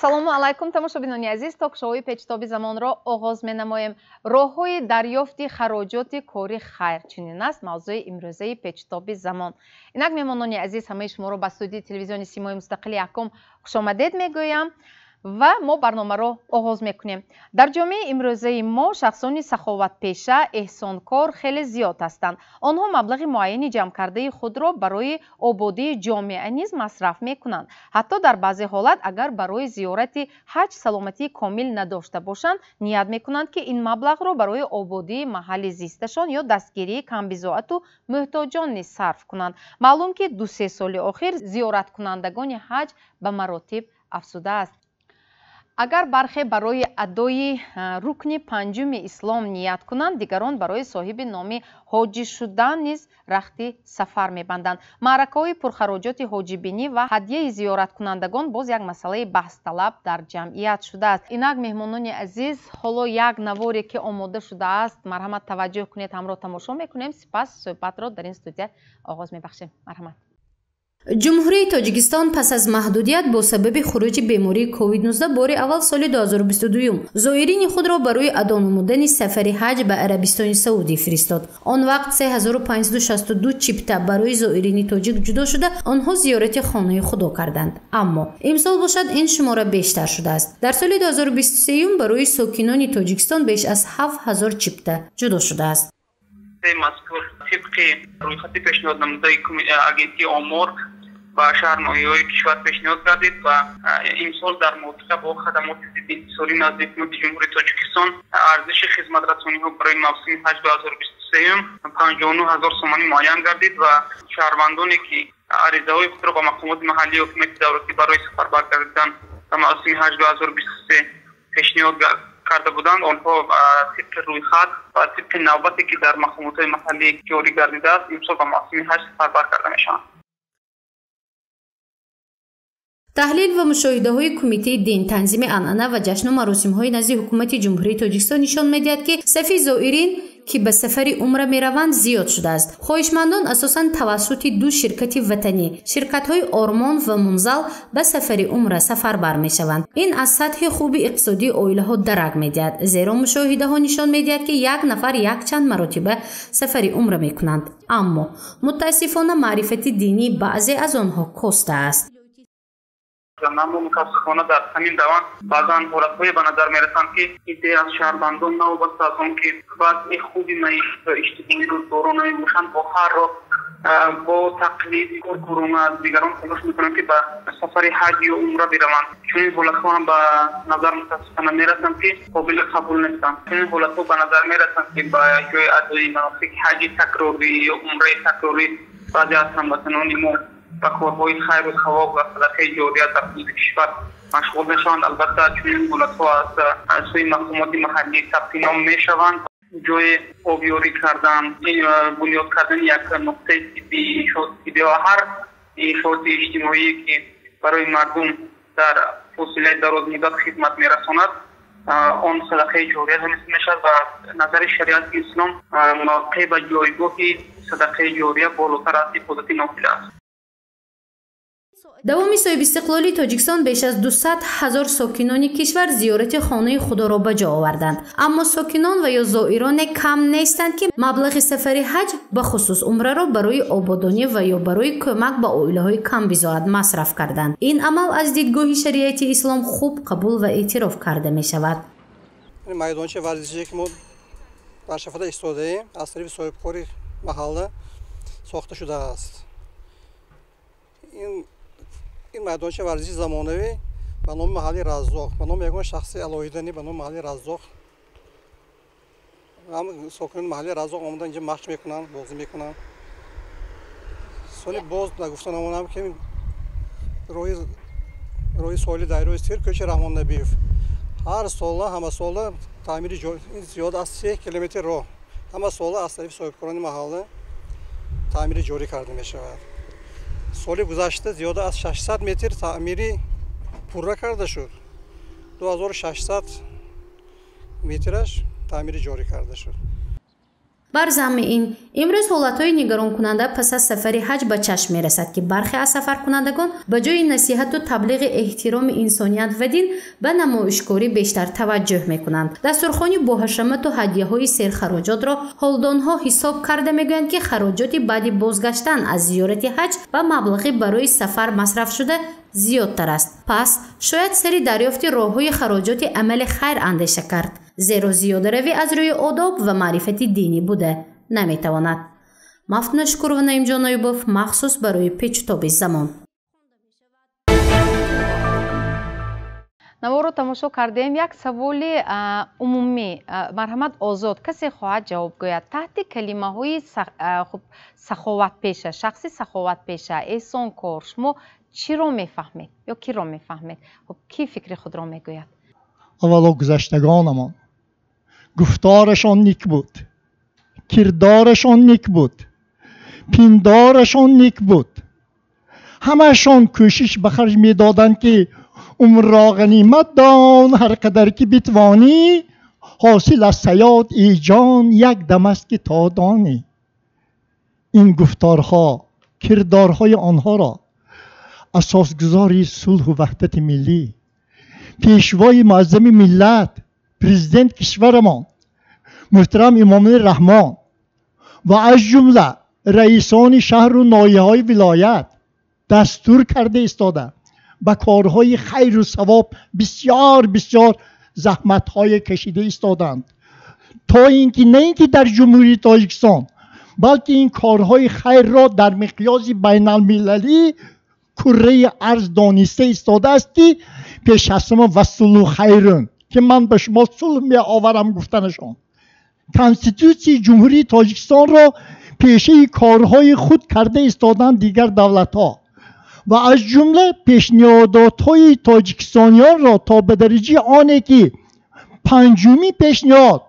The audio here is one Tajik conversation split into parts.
Ассалому алайкум, тамошобинони азиз, ток-шоуи Печтоби замонро оғоз менамоем. Роҳҳои дарёфти хароҷоти кори хайр чунин аст мавзӯи имрӯзаи Печтоби замон. Инак, меҳмонони азиз, ҳамаи шуморо ба студияи телевизиони Симои мустақили Аҳком хушомадед мегӯям ва мо барномаро оғоз мекунем. Дар ҷомеаи имрӯзаи мо шахсони саховатпеша, эҳсонкор хеле зиёд ҳастанд. Онҳо маблағи муайяни ҷамъкардаи худро барои ободии ҷомеа низ масраф мекунанд. Ҳатто дар баъзе ҳолат, агар барои зиёрати ҳаҷ саломатии комил надошта бошанд, ният мекунанд, ки ин маблағро барои ободии маҳалли зисташон ё дастгирии камбизоату муҳтоҷон низ сарф кунанд. Маълум, ки 2-3 соли охир зиёраткунандагони ҳаҷ ба маротиб афзудааст. Агар бархе барои адои рукни панҷуми ислом ният кунанд, дигарон барои соҳиби номи ҳоҷӣ шудан низ рахти сафар мебанданд. Маъракаҳои пурхароҷоти ҳоҷибинӣ ва ҳадияи зиёраткунандагон боз як масъалаи баҳсталаб дар ҷамъият шудааст. Инак, меҳмонони азиз, ҳоло як наворе, ки омода шудааст, марҳамат, таваҷҷӯҳ кунед, ҳамроҳ тамошо мекунем, сипас суҳбатро дар ин студия оғоз мебахшем. Марҳамат. Ҷумҳурии Тоҷикистон пас аз маҳдудият бо сабаби хуруҷи бемории COVID-19 бори аввал соли 2022 зоирини худро барои адо намудани сафари ҳаҷ ба Арабистони Саудӣ фиристод. Он вақт 3562 чипта барои зоирини тоҷик ҷудо шуда, онҳо зиёрати хонаи Худо карданд. Аммо имсол бошад, ин шумора бештар шудааст. Дар соли 2023 барои сокинони Тоҷикистон беш аз 7000 чипта ҷудо шудааст. Мазкур тибқи рӯйхати пешниҳод намудаи агентии омор ба шаҳр ноҳияҳои кишвар пешниҳод гардид ва имсол дар мувофиқа бо хадамоти зидди инҳисорӣ назди ҳукумати Ҷумҳурии Тоҷикистон арзиши хизматрасониҳо барои мавсими ҳаҷ 2023 59 000 сомонӣ муайян гардид ва шаҳрвандоне, ки аризаҳои худро ба мақомоти маҳаллии ҳукумати давлатӣ барои сафарбар гардидан ба мавсими ҳаҷ 2023 пешниҳод карда буданд, онҳо тибқи рӯйхат ва тибқи навбате, ки дар мақомотҳои маҳаллӣ ҷорӣ гардидааст, имсол ба мавсими ҳаҷ сафарбар карда мешаванд. Таҳлил ва мушоҳидаҳои Кумитаи дин, танзими анъана ва ҷашну маросимҳои назди Ҳукумати Ҷумҳурии Тоҷикистон нишон медиҳад, ки сафи зоирин, ки ба сафари умра мераванд, зиёд шудааст. Хоҳишмандон асосан тавассути ду ширкати ватанӣ, ширкатҳои Ормон ва Мунзал, ба сафари умра сафарбар мешаванд. Ин аз сатҳи хуби иқтисодии оилаҳо дарак медиҳад, зеро мушоҳидаҳо нишон медиҳад, ки як нафар якчанд маротиба сафари умра мекунанд. Аммо мутаассифона маърифати динии баъзе аз онҳо коста аст. Аммо мутаассифона дар ҳамин раванд баъзан ҳолатҳое ба назар мерасанд, ки иддае аз шаҳрвандон, новобаста аз он ки вазъи хуби маишат ва иҷтимоиро доро намебошанд, бо ҳар роҳ, бо тақлиди коркурона аз дигарон талош мекунанд, ки ба сафари ҳаҷ ё умра бираванд. Чунин ҳолатҳо ҳам ба назар мутаассифона мерасанд, ки қобили қабул нестанд. Чунин ҳолатҳо ба назар мерасанд, ки ба ҷои адои маносики ҳаҷи такрорӣ ё умраи такрорӣ баъзе аз ҳамватанони мо ба корҳои хайру савоб ва садақаи ҷория дар ҳудуди кишвар машғул мешаванд. Албатта, чунин ҳолатҳо аз сӯи мақомоти маҳаллӣ сабти ном мешаванд. Ҷои обёрӣ кардан, бунёд кардани як нуқтаи тиббӣ, иншооти тиббӣ ва ҳар иншооти иҷтимоие, ки барои мардум дар фосилаи дарозмуддат хидмат мерасонад, он садақаи ҷория дониста мешавад ва назари шариати ислом мавқеъ ба ҷойгоҳи садақаи ҷория болотар аз ибодати нофила аст. Давоми соҳибистиқлолии Тоҷикистон беш аз 200 000 сокинони кишвар зиёрати хонаи Худоро ба ҷо оварданд. Аммо сокинон ва ё зоироне кам нестанд, ки маблағи сафари ҳаҷ, бахусус умраро, барои ободонӣ ва ё барои кӯмак ба оилаҳои камбизоат масраф карданд. Ин амал аз дидгоҳи шариати ислом хуб қабул ва эътироф карда мешавад. Майдончаи варзишие, ки мо дар шафата истодаем, аз тарафи соҳибкори маҳалла сохта шудааст. Ин майдончаи варзиши замонавӣ ба номи маҳалли Раззоқ, ба номи ягон шахси алоҳида не, ба номи маҳалли Раззоқ. Ҳам сокинони маҳалли Раззоқ омада инҷа машқ мекунанд, бозӣ мекунанд. Сони боз нагуфта намонам, ки роҳи соҳили дарёи Сир, кӯчаи Раҳмон Набиев, ҳар сола, ҳамасола таъмири зиёд аз 3 километр роҳ ҳамасола аз тарафи соҳибкорони маҳалла таъмири ҷорӣ карда мешавад. Соли гузашта зиёда аз 600 метр таъмири пурра карда шуд, 2600 метраш таъмири ҷорӣ карда шуд. Бар замми ин, имрӯз ҳолатҳои нигаронкунанда пас аз сафари ҳаҷ ба чашм мерасад, ки бархе аз сафаркунандагон ба ҷои насиҳату таблиғи эҳтироми инсоният ва дин ба намоишкорӣ бештар таваҷҷӯҳ мекунанд. Дастурхони боҳашамату ҳадияҳои серхароҷотро ҳолдонҳо ҳисоб карда мегӯянд, ки хароҷоти баъди бозгаштан аз зиёрати ҳаҷ ва маблағи барои сафар масрафшуда зиёдтар аст. Пас шояд сари дарёфти роҳҳои хароҷоти амали хайр андеша кард, зеро зиёдаравӣ аз рӯи одоб ва маърифати динӣ буда наметавонад. Мафтуна Шукурова, Наимҷон Ноибов, махсус барои Печутоби замон. Наворо тамошо кардем. Як саволи умумӣ, марҳамат озод, касе хоҳад ҷавоб гӯяд. Таҳти калимаҳои саховатпеша, шахси саховатпеша, эҳсонкор, шумо чиро мефаҳмед ё киро мефаҳмед? Хуб, кӣ фикри худро мегӯяд? Аввало гузаштагонамон гуфторашон ник буд, кирдорашон ник буд, пиндорашон ник буд. Ҳамашон кӯшиш ба харҷ медоданд, ки умрро ғанимат дон, ҳар қадар ки битвонӣ, ҳосил аз саёд и ҷон як дам аст ки то донӣ. Ин гуфторҳо, кирдорҳои онҳоро асосгузори сулҳу ваҳдати миллӣ, пешвои муаззами миллат, президент кишварамон муҳтарам Эмомалӣ Раҳмон ва аз ҷумла раисони шаҳру ноҳияҳои вилоят дастур карда истода ба корҳои хайру савоб бисёр бисёр заҳматҳое кашида истоданд, то ин ки на ин ки дар Ҷумҳурии Тоҷикистон, балки ин корҳои хайрро дар миқёси байналмилалӣ курраи арз дониста истодааст, ки пеш аз ҳама вассулу хайрун, ки ман ба шумо сулҳ меоварам гуфтанашон. Конститутсияи Ҷумҳурии Тоҷикистонро пешаи корҳои худ карда истоданд дигар давлатҳо ва аз ҷумла пешниҳодотҳои тоҷикистониёнро то ба дараҷаи оне ки панҷуми пешниҳод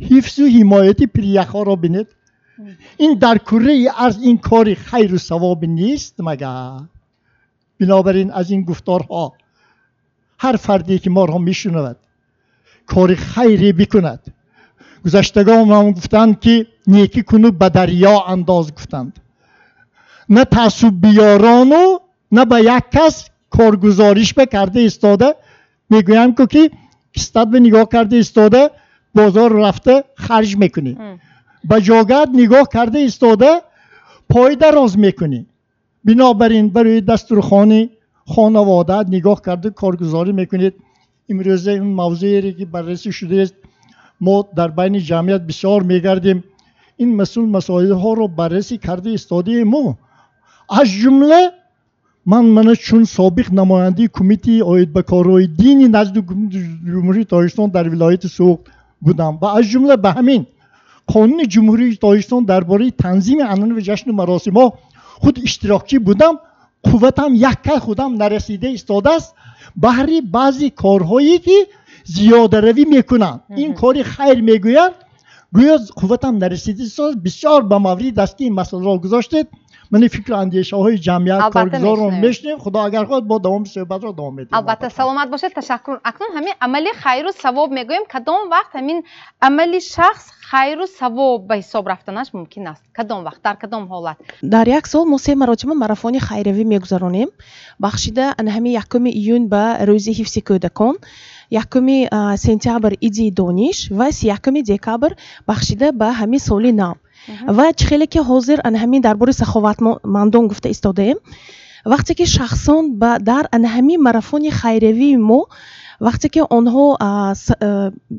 ҳифзу ҳимояти пиряхҳоро бинед. Ин дар курраи арз ин кори хайру савобе нест магар? Бинобар ин аз ин гуфторҳо ҳар фарде ки моро мешунавад кори хайре бикунад. Гузаштагонам гуфтанд, ки некӣ куну ба дарё андоз гуфтанд. На таассуб биёрону на ба як кас коргузориш ба карда истода мегӯям, ки кистат ба нигоҳ карда истода бозор рафта харҷ мекунӣ, ба ҷогат нигоҳ карда истода пой дароз мекунӣ. Бинобар ин барои дастурхони хонаводаат нигоҳ карда коргузорӣ мекунед. Имрӯза ин мавзӯере ки баррасӣ шудааст, мо дар байни ҷамъият бисёр мегардем, ин масъул масоилҳоро баррасӣ карда истодаем мо. Аз ҷумла ман мана чун собиқ намояндаи кумитаи оид ба корҳои дини назди Ҷумҳурии Тоҷикистон дар вилояти Суғд будам ва аз ҷумла ба ҳамин қонуни Ҷумҳурии Тоҷикистон дар бораи танзими анъана ва ҷашну маросимҳо худ иштирокчӣ будам. Қувватам якка худам нарасида истодааст баҳри баъзе корҳое ки зиёдаравӣ мекунанд, ин кори хайр мегӯянд, гӯё қувватам нарасида истодааст. Бисёр ба маврид аст ки ин масъаларо гузоштед. Ман фикру андешаҳои ҷамъият коргузорро мешунем. Худо агар хоҳад бо давоми суҳбатро давом медиҳем. Албатта, саломат бошед, ташаккур. Акнун ҳамин амали хайру савоб мегӯем, кадом вақт ҳамин амали шахс хайру савоб ба ҳисоб рафтанаш мумкин аст? Кадом вақт, дар кадом ҳолат? Дар як сол мо се маротиба марафони хайравӣ мегузаронем, бахшида ана ҳамин 1 июн ба рӯзи ҳифзи кӯдакон, 1 сентябр иди дониш ва 31 декабр бахшида ба ҳамин соли нав. Ва чӣ хеле ки ҳозир ана ҳамин дар бораи саховатмандон гуфта истодаем, вақте ки шахсон дар ана ҳамин марафони хайравии мо, вақте ки онҳо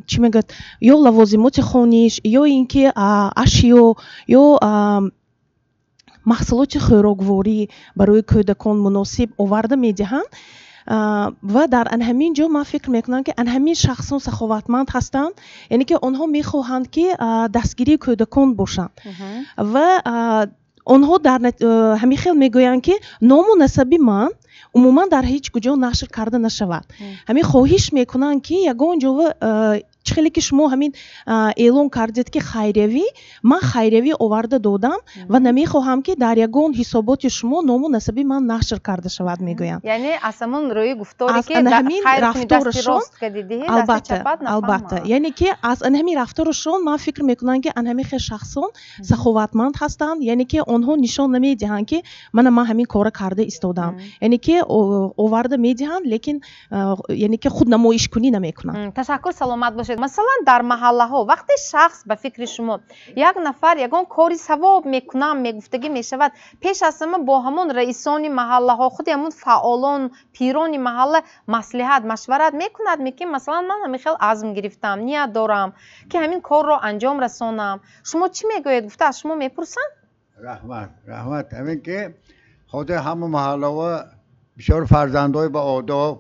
чӣ мегӯяд, ё лавозимоти хониш, ё ин ки ашё, ё маҳсулоти хӯрокворӣ барои кӯдакон муносиб оварда медиҳанд, ва дар ан ҳамин ҷо ман фикр мекунам, ки ан ҳамин шахсон саховатманд ҳастанд, яъне ки онҳо мехоҳанд, ки дастгирии кӯдакон бошанд ва онҳо дар ҳамин хел мегӯянд, ки ному насаби ман умуман дар ҳеҷ куҷо нашр карда нашавад. Ҳамин хоҳиш мекунанд, ки ягон ҷо Чӣ хеле ки шумо ҳамин эълон кардед, ки хайриявӣ, ман хайриявӣ оварда додам ва намехоҳам, ки дар ягон ҳисоботи шумо ному насаби ман нашр карда шавад, мегӯянд. Яъне аз ҳамон рӯи гуфторе, ки рафторашон, албатта, албатта, яъне ки аз ана ҳамин рафторашон ман фикр мекунам, ки ана ҳамин хел шахсон саховатманд ҳастанд, яъне ки онҳо нишон намедиҳанд, ки мана ман ҳамин корро карда истодам, яъне ки оварда медиҳанд, лекин яъне ки худнамоишкунӣ намекунанд. Ташаккур, саломат бошед. Масалан, дар маҳаллаҳо вақте шахс, ба фикри шумо, як нафар ягон кори савоб мекунам мегуфтагӣ мешавад, пеш аз ҳама бо ҳамон раисони маҳаллаҳо, худи ҳамон фаъолон, пирони маҳалла маслиҳат, машварат мекунад, ки масалан ман ҳамин хел азм гирифтам, ният дорам, ки ҳамин корро анҷом расонам, шумо чӣ мегӯед, гуфта аз шумо мепурсанд? Раҳмат, раҳмат. Ҳамин ки ҳозир ҳама маҳаллаҳо бисёр фарзандҳои ба одоб,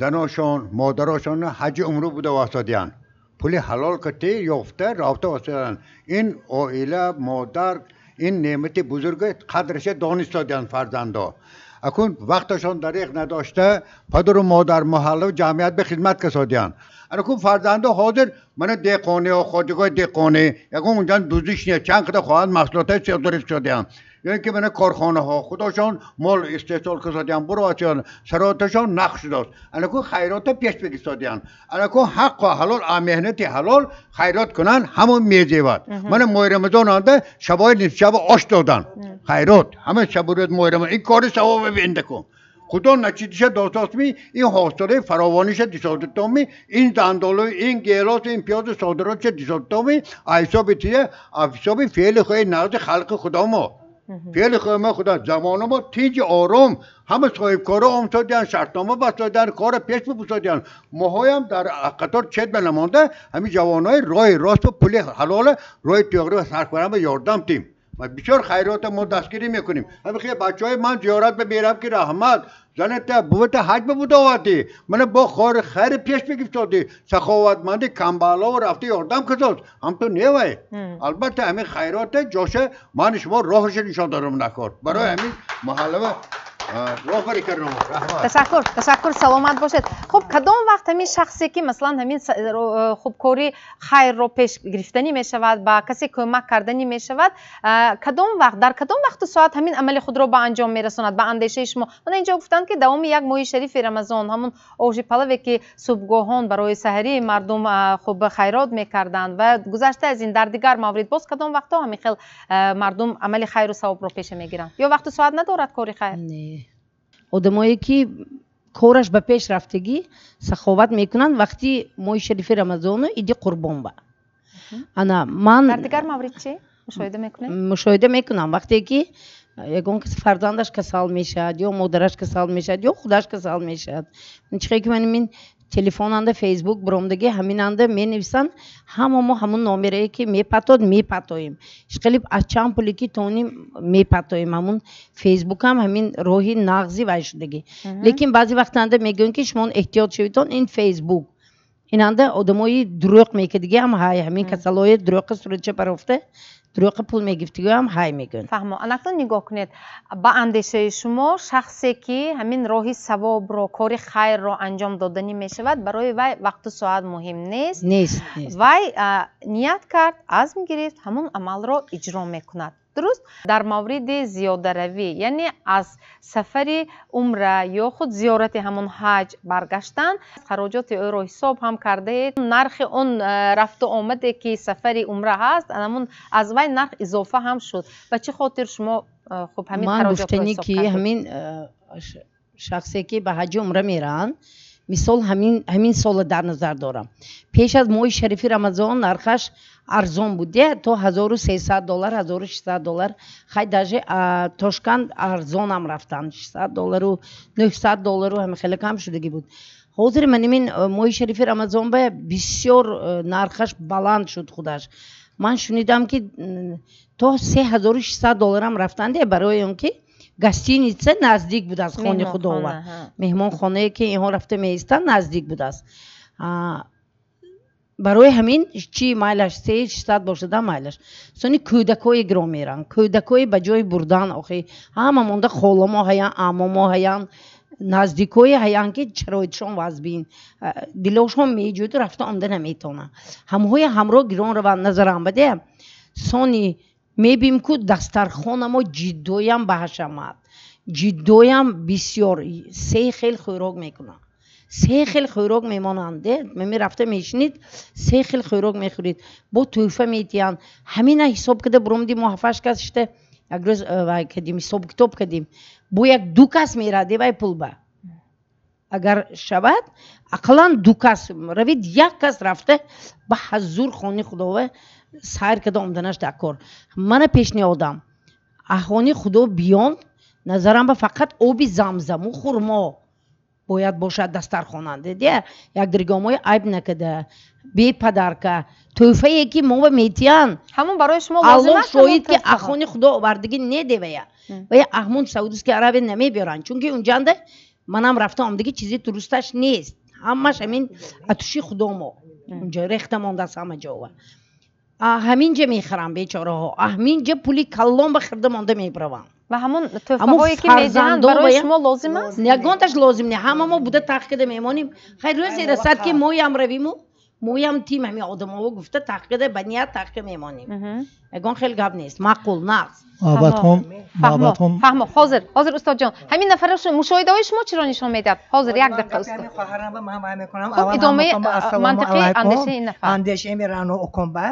заношон, модарошон ҳаҷи умру буда васодиянд, пули ҳалол кати ёфта рафта васодиянд. Ин оила, модар ин неъмати бузурга қадраша донистодиянд фарзандо. Акун вақташон дареғ надошта, падару модар, маҳаллаву ҷамъият ба хизмат касодиянд. Акун фарзандо ҳозир мана деҳқониҳо, хоҷагои деҳқонӣ, ягон унҷан дуздиш не, чанд қадар хоҳанд маҳсулотҳои содирот касодиянд, ё ин ки мана корхонаҳо худошон мол истеҳсол касодиянд, буровасиянд, шароиташон нақш шудааст. Анакун хайрота пеш бигистодиянд. Анакун ҳаққу ҳалол, меҳнати ҳалол хайрот кунанд, ҳамон мезевад. Мана моҳи Рамазон анда шабои нисфшаба ош доданд, хайрот ҳама шабу рӯз моҳи Рамазон. Ин кори савобе биндаку худо начидиша дососми, ин ҳосилаи фаровониша дисодитоми, ин зандолу, ин гелос, ин пиёзу содиротша дисодитоми, ҳисоби тия, ҳисоби феъли хуи назди халқи худомо, феъли хуи худо. Замоно мо тинҷи ором, ҳама соҳибкоро омсодиянд, шартнома бастодиянд, кора пеш бибусодиянд. Моҳоям дар қатор чет ба намонда, ҳамин ҷавонои роҳи росту пули ҳалола роҳи тиёғри сарф кардан ба ёрдам тим. Бисёр хайрота мо дастгирӣ мекунем. Ҳамин хел бачаҳои ман зиёрат ба мерам, ки раҳмат, заната бувата ҳаҷ бибудовардӣ, мана бо хори хайри пеш бигифтодӣ, саховатманди камбағалову рафта ёрдам кардост, ҳамту невай. Албатта, ҳамин хайрота ҷоша ман шумо роҳаша нишон дорам накор барои ҳамин маҳаллава роҳбарӣ кардам. Раҳмат. Ташаккур, ташаккур, саломат бошед. Хуб, кадом вақт ҳамин шахсе, ки масалан ҳамин хубкори хайрро пеш гирифтанӣ мешавад, ба касе кӯмак карданӣ мешавад, кадом вақт, дар кадом вақту соат ҳамин амали худро ба анҷом мерасонад, ба андешаи шумо? Мана инҷо гуфтанд, ки давоми як моҳи шарифи Рамазон ҳамон оши палаве, ки субҳгоҳон барои саҳарии мардум хуб хайрот мекарданд, ва гузашта аз ин дар дигар маврид боз кадом вақтҳо ҳамин хел мардум амали хайру савобро пеша мегиранд ё вақту соат надорад кори хайр? Не, одамое ки кораш ба пеш рафтагӣ, саховат мекунанд вақти моҳи шарифи Рамазону иди Қурбон ба. Ана ман Дар дигар маврид чӣ мушоҳида мекунед? Мушоҳида мекунам, вақте ки ягон кас фарзандаш касал мешавад ё модараш касал мешавад ё худаш касал мешавад. Чихе ки ман ин телефонанда, Фейсбук биромдаги, ҳаминанда менависанд, ҳама мо ҳамун номерае ки мепатод, мепатоем. Ишқалиб аз чанд пуле ки тоним мепатоем. Ҳамун Фейсбукам ҳамин роҳи нағзи вай шудагӣ, лекин баъзе вақтанда мегӯянд, ки шумо эҳтиёт шаведон, ин Фейсбук инанда одамои дурӯғ мекардиги ҳам ҳай, ҳамин касалҳои дурӯға суратча барофта, дурӯға пул мегирифтиги ҳам ҳай, мегӯянд. Фаҳмо. Анакнун нигоҳ кунед, ба андешаи шумо, шахсе ки ҳамин роҳи савобро, кори хайрро анҷом доданӣ мешавад, барои вай вақту соат муҳим нест? Нест. Вай ният кард, азм гирифт, ҳамон амалро иҷро мекунад, дуруст? Дар мавриди зиёдаравӣ, яъне аз сафари умра ё худ зиёрати ҳамон ҳаҷ баргаштан, хароҷоти ӯро ҳисоб ҳам кардаед? Нархи он рафту омаде, ки сафари умра ҳаст, ҳамон аз вай нарх изофа ҳам шуд. Ба чӣ хотир шумо хуб ҳамин Ман хароҷотро гуфтанӣ ҳисоб ки кардед? Ҳамин шахсе ки ба ҳаҷи умра мераванд, мисол, ҳамин сола дар назар дорам, пеш аз моҳи шарифи Рамазон нархаш арзон буд, то 1300 доллар, 1600 доллар. Хай, даже Тошканд арзонам рафтанд, 600 доллару 900 доллару, ҳами хеле кам шудагӣ буд. Ҳозир ман ҳамин моҳи шарифи Рамазон ба бисёр нархаш баланд шуд. Худаш ман шунидам, ки то 3600 долларам рафтанде, барои он ки гостиница наздик будааст хони худова, меҳмонхонае ки инҳо рафта меистанд, наздик будааст. Барои ҳамин чӣ майлаш, 3600 бошада майлаш. Сони кӯдакҳои гиро меранд, кӯдакҳои ба ҷои бурдан, охи ҳама монда, холамо ҳаян, амомо ҳаян. Наздикои ҳаян ки шароитшон вазбин, дилошон меҷӯяду рафта омда наметавонанд. Ҳамҳои ҳамроҳ гирон раванд назарам баде. Сони мебинем ку дастархонамо ҷиддоям баҳашамад. Ҷиддоям бисёр се хел хӯрок мекунанд. Се хел хӯрок мемонанд. Меми рафта мешинид, се хел хӯрок мехӯред. Бо тӯҳфа метиҳанд. Ҳамина ҳисоб карда буромди мо ҳафташ кас шита як рӯз вай кардем, ҳисоб китоб кардем. Бо як ду кас мераде вай пул ба. Агар шавад, ақаллан ду кас равид, як кас рафта ба ҳазур хони Худова сайр карда омаданаш дар кор. Мана пешниҳодам. Аҳони Худо биён, назарам ба фақат оби замзаму хурмо бояд бошад дастархонанда. Де, як диргомои айб накарда, бепадарка, тӯҳфае ки мо ба метиҳанд. Ҳамон барои шумо лозим Аллоҳ аст? шоҳид ки ахони Худо овардагӣ недевая. Вая аҳмун Саудиски Аравия намебиёранд, чунки унҷанда манам рафта омадагӣ чизи дурусташ нест. Ҳамаш ҳамин атуши Худо мо. Унҷа рехта мондааст ҳама ҷова. Ҳаминҷа мехарам бечораҳо. Ҳаминҷа пули каллон ба хирда монда мебаравам. Ва ҳамон тӯҳфаҳое ки медиҳанд барои шумо лозим аст? Ягонташ лозим не. Ҳама мо буда тах карда мемонем. Хайр, рӯзе расад ки моям равиму, моям тим ҳамин одамово гуфта тах карда ба ният тах карда мемонем. Ягон хел гап нест. Маъқул, нағз. Маҳаббатхон. Фаҳмо. Ҳозир, ҳозир устодҷон. Ҳамин нафар мушоҳидаҳои шумо чиро нишон медиҳад? Ҳозир як дақиқа устод. Хуб, идомаи мантиқии андешаи ин нафар. Андешаи Рано Оконба.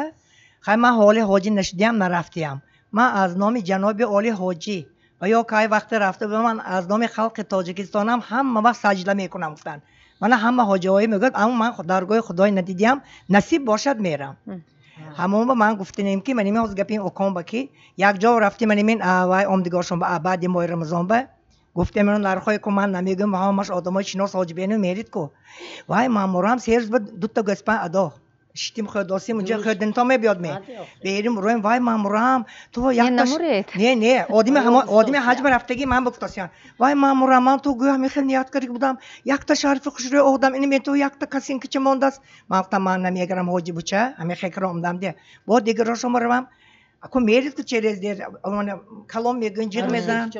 Хай ман ҳоли ҳоҷӣ нашудиям, нарафтиям. Ман аз номи ҷаноби оли ҳоҷӣ ва ё кай вақте рафта будам, ман аз номи халқи Тоҷикистонам ҳама вақт саҷда мекунам гуфтанд. Мана ҳама ҳоҷиҳое мегӯяд, аммо ман даргоҳи Худой надидиям, насиб бошад мерам. Ҳамон ба ман гуфтанем ки маним ҳозир гапи оконба ки як ҷо рафтем, манимин вай омдигоршон ба баъди моҳи Рамазон ба гуфтем, ино нархҳое ку ман намегӯям, ҳамаш одамои шинос ҳоҷи бену мерид ку. Вай мамурам се рӯз ба дута гӯспан адо шитим хӯрдосим, унҷа хӯрдинто мебиёд ме. Берим роем, вай мамурам, ту якта не не, одими ҳамо одими ҳаҷ ба рафтагӣ ман бигуфтосиям. Вай мамурам, ман ту гӯя ҳамин хел ният карда будам, якта шарфи хушрӯи одам ини мен ту якта касинкича мондааст. Ман гуфтам ман намегарам ҳоҷи буча, ҳамин хел омдам де. Бо дигарошон равам. Аку мерид ку через дер калом мегӯн, ҷиғ мезананд.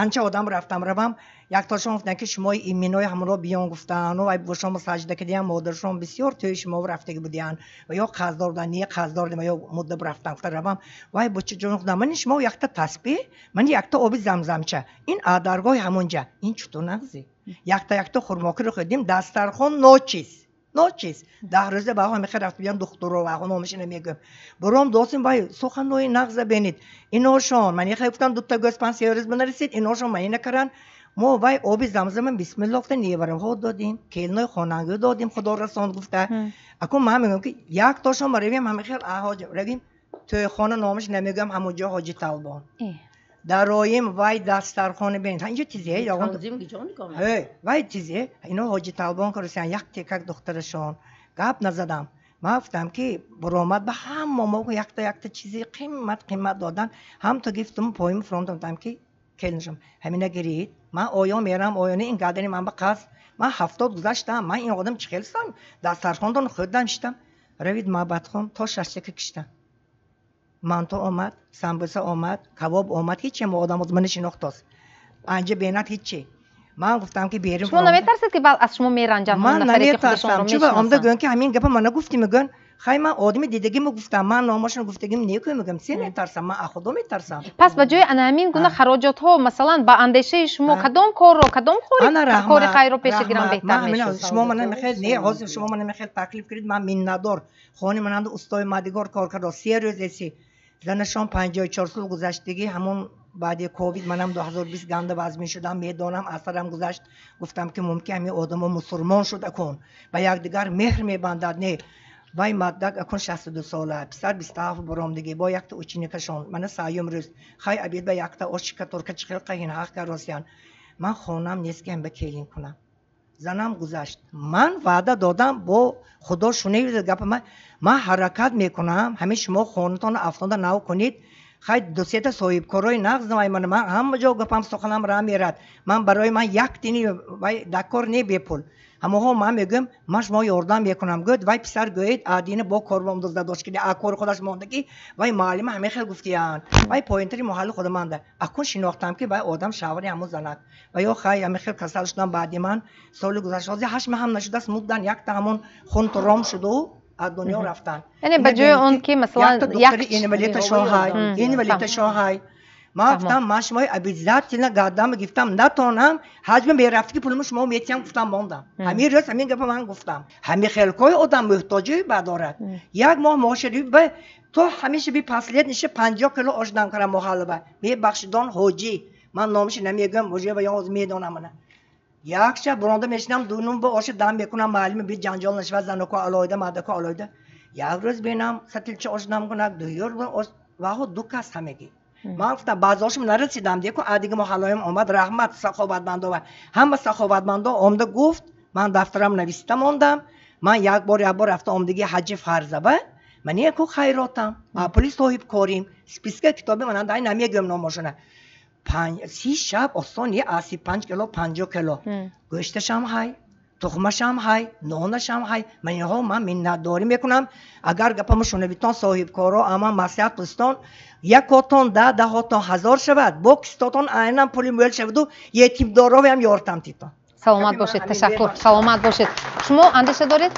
Анча одам рафтам равам, яктошон гуфтанд ки шумо иминои ҳамро биён гуфтанд, вай бо шумо саҷда кардиям, модаршон бисёр тӯи шумо рафтагӣ будиянд ва ё қарздор буданд, не қарздор ва ё мудда рафтан гуфта равам. Вай буча ҷон худам, мани шумо якта тасбеҳ, мани якта оби замзамча, ин даргоҳи ҳамонҷа, ин чутур нағзи? Якта якта хурмокиро хӯрдем, дастархон ночиз. Ночиз. 10 рӯза ба ҳама хел рафт биён духтуро ва номашро намегӯям. Буром досим, вай суханҳои нағза бинед. Иношон, ман хел гуфтам дута гӯспанд се рӯз бинарисед, иношон ман ина каран. Мо вай оби замзама бисмиллоҳ гуфта невараҳо додем, келинои хонангӣ додем, Худо расон гуфта. Аку ман мегӯям ки як тошон равем ҳама хел ҳоҷи равем тӯйхона номаш намегӯям, ҳамонҷо ҳоҷи Талбон. Дароим вай дастархона бинед. Инҷо тизе ягон вай тизе ино ҳоҷи Талбон карасиян як текак духтарашон. Гап назадам. Ман гуфтам ки буромад ба ҳама мо якта якта чизи қимат қимат додан. Ҳам то гифтум поим фронтам гуфтам ки келиншам ҳамина гирид. Ман оё мерам, оё не, ин гардани ман ба қасд. Ман 70 гузаштам, ман ин одам чӣ хелстам? Дастархонтон хӯрдам шитам. Равид маъбадхон то шашлика киштам. Манто омад, самбуса омад, кабоб омад, ҳичи мо одам мани шинохтост. Анҷа бенат ҳичи. Ман гуфтам ки берим. Шумо наметарсед ки баъд аз шумо меранҷанд? Ман наметарсам. Чун омда гӯям ки ҳамин гапа ман нагуфтӣ мегӯян. Хай ман одами дидагимо гуфтам, ман номашро гуфтагим некӯ мегӯям, се метарсам, ман аз Худо метарсам. Пас ба ҷои ана ҳамин гуна хароҷотҳо, масалан, ба андешаи шумо кадом корро, кадом кори хайрро пеша гирам беҳтар мешуд? Шумо мана мехел не, ҳозир шумо мана мехел таклиф кардед, ман миннатдор. Хони мананду устои мадигор кор кардо, се рӯз эси. Занашон 54 сол гузаштагӣ, ҳамон баъди ковид манам 2020 ганда вазмин шудам, медонам, асарам гузашт. Гуфтам ки мумкин ҳамин одамо мусулмон шуд акун, ба якдигар меҳр мебандад. Не, вай маддак акун 62 сола, писар 27 буромдагӣ, бо якта ученикашон. Мана саюм рӯз хай обед ба якта ошика турка чихел қаҳин ҳақ каросиян. Ман хонам нест ки ба келин кунам. Занам гузашт. Ман ваъда додам бо Худо шунавид гапа ман. Ман ҳаракат мекунам, ҳамин шумо хонатонро афтода нав кунед. Хай ду сета соҳибкорои нағз вай ман ҳама ҷо гапам суханам ра мерад. Ман барои ман як тини вай дакор не бепул. Ҳамоҳо ман мегӯям, ман шумо ёрдам мекунам. Гӯяд вай писар гӯед адина бо кор бомдозда дошт ки а кори худаш монда ки вай муаллима ҳамин хел гуфтиянд. Вай поинтари маҳалли худаманда. Акун шинохтам ки вай одам шавҳари ҳамон занак. Ва ё хай ҳамин хел касал шудам баъди ман соли гузашта ҳозир 8 моҳ ҳам нашудааст муддан якта ҳамон хун ром шуду аз дунё рафтан. Яъне ба ҷои он ки масалан як инвалида шоҳай, инвалида шоҳай. Ман гуфтам, ман шумои обязательно гардам гирифтам, натонам, ҳаҷми мерафт ки пулмо шумо метиҳам гуфтам мондам. Ҳамин рӯз ҳамин гапа ман гуфтам. Ҳамин хелкои одам муҳтоҷӣ бадорад. Як моҳ моҳшари ба то ҳамеша би последниша 50 кило ош дам кардам моҳалаба. Мебахшидон ҳоҷӣ. Ман номашро намегӯям, ҳоҷӣ ва ё медонам мана. Як шаб буронда мешинам, дунум ба оша дам мекунам, маълими би ҷанҷол нашавад, заноко алоҳида, мардако алоҳида. Як рӯз бинам сатилча ош дам кунак, дуюр ош ваҳо ду кас ҳамагӣ. Ман гуфтам баъзошум нарасидам, деку адиги маҳаллаем омад, раҳмат саховатмандо ва ҳама саховатмандо омда гуфт, ман дафтарам нависта мондам, ман як бор рафта омдиги ҳаҷи фарзаба, ман яку хайротам, пули соҳибкорим, списка китоби манам дай намегӯям номошона. 30 шаб осон е 35 кило 50 кило. Гӯшташам ҳай, тухмашам ҳай, нонашам ҳай. Ман инҳо ман миннатдорӣ мекунам. Агар гапамо шунавитон соҳибкоро ама маслиҳат пурситон, якотон даҳотон ҳазор шавад, бо кистотон айнан пули мӯл шаваду етимдоровиам ёртам титон. Саломат бошед, ташаккур. Саломат бошед. Шумо андеша доред?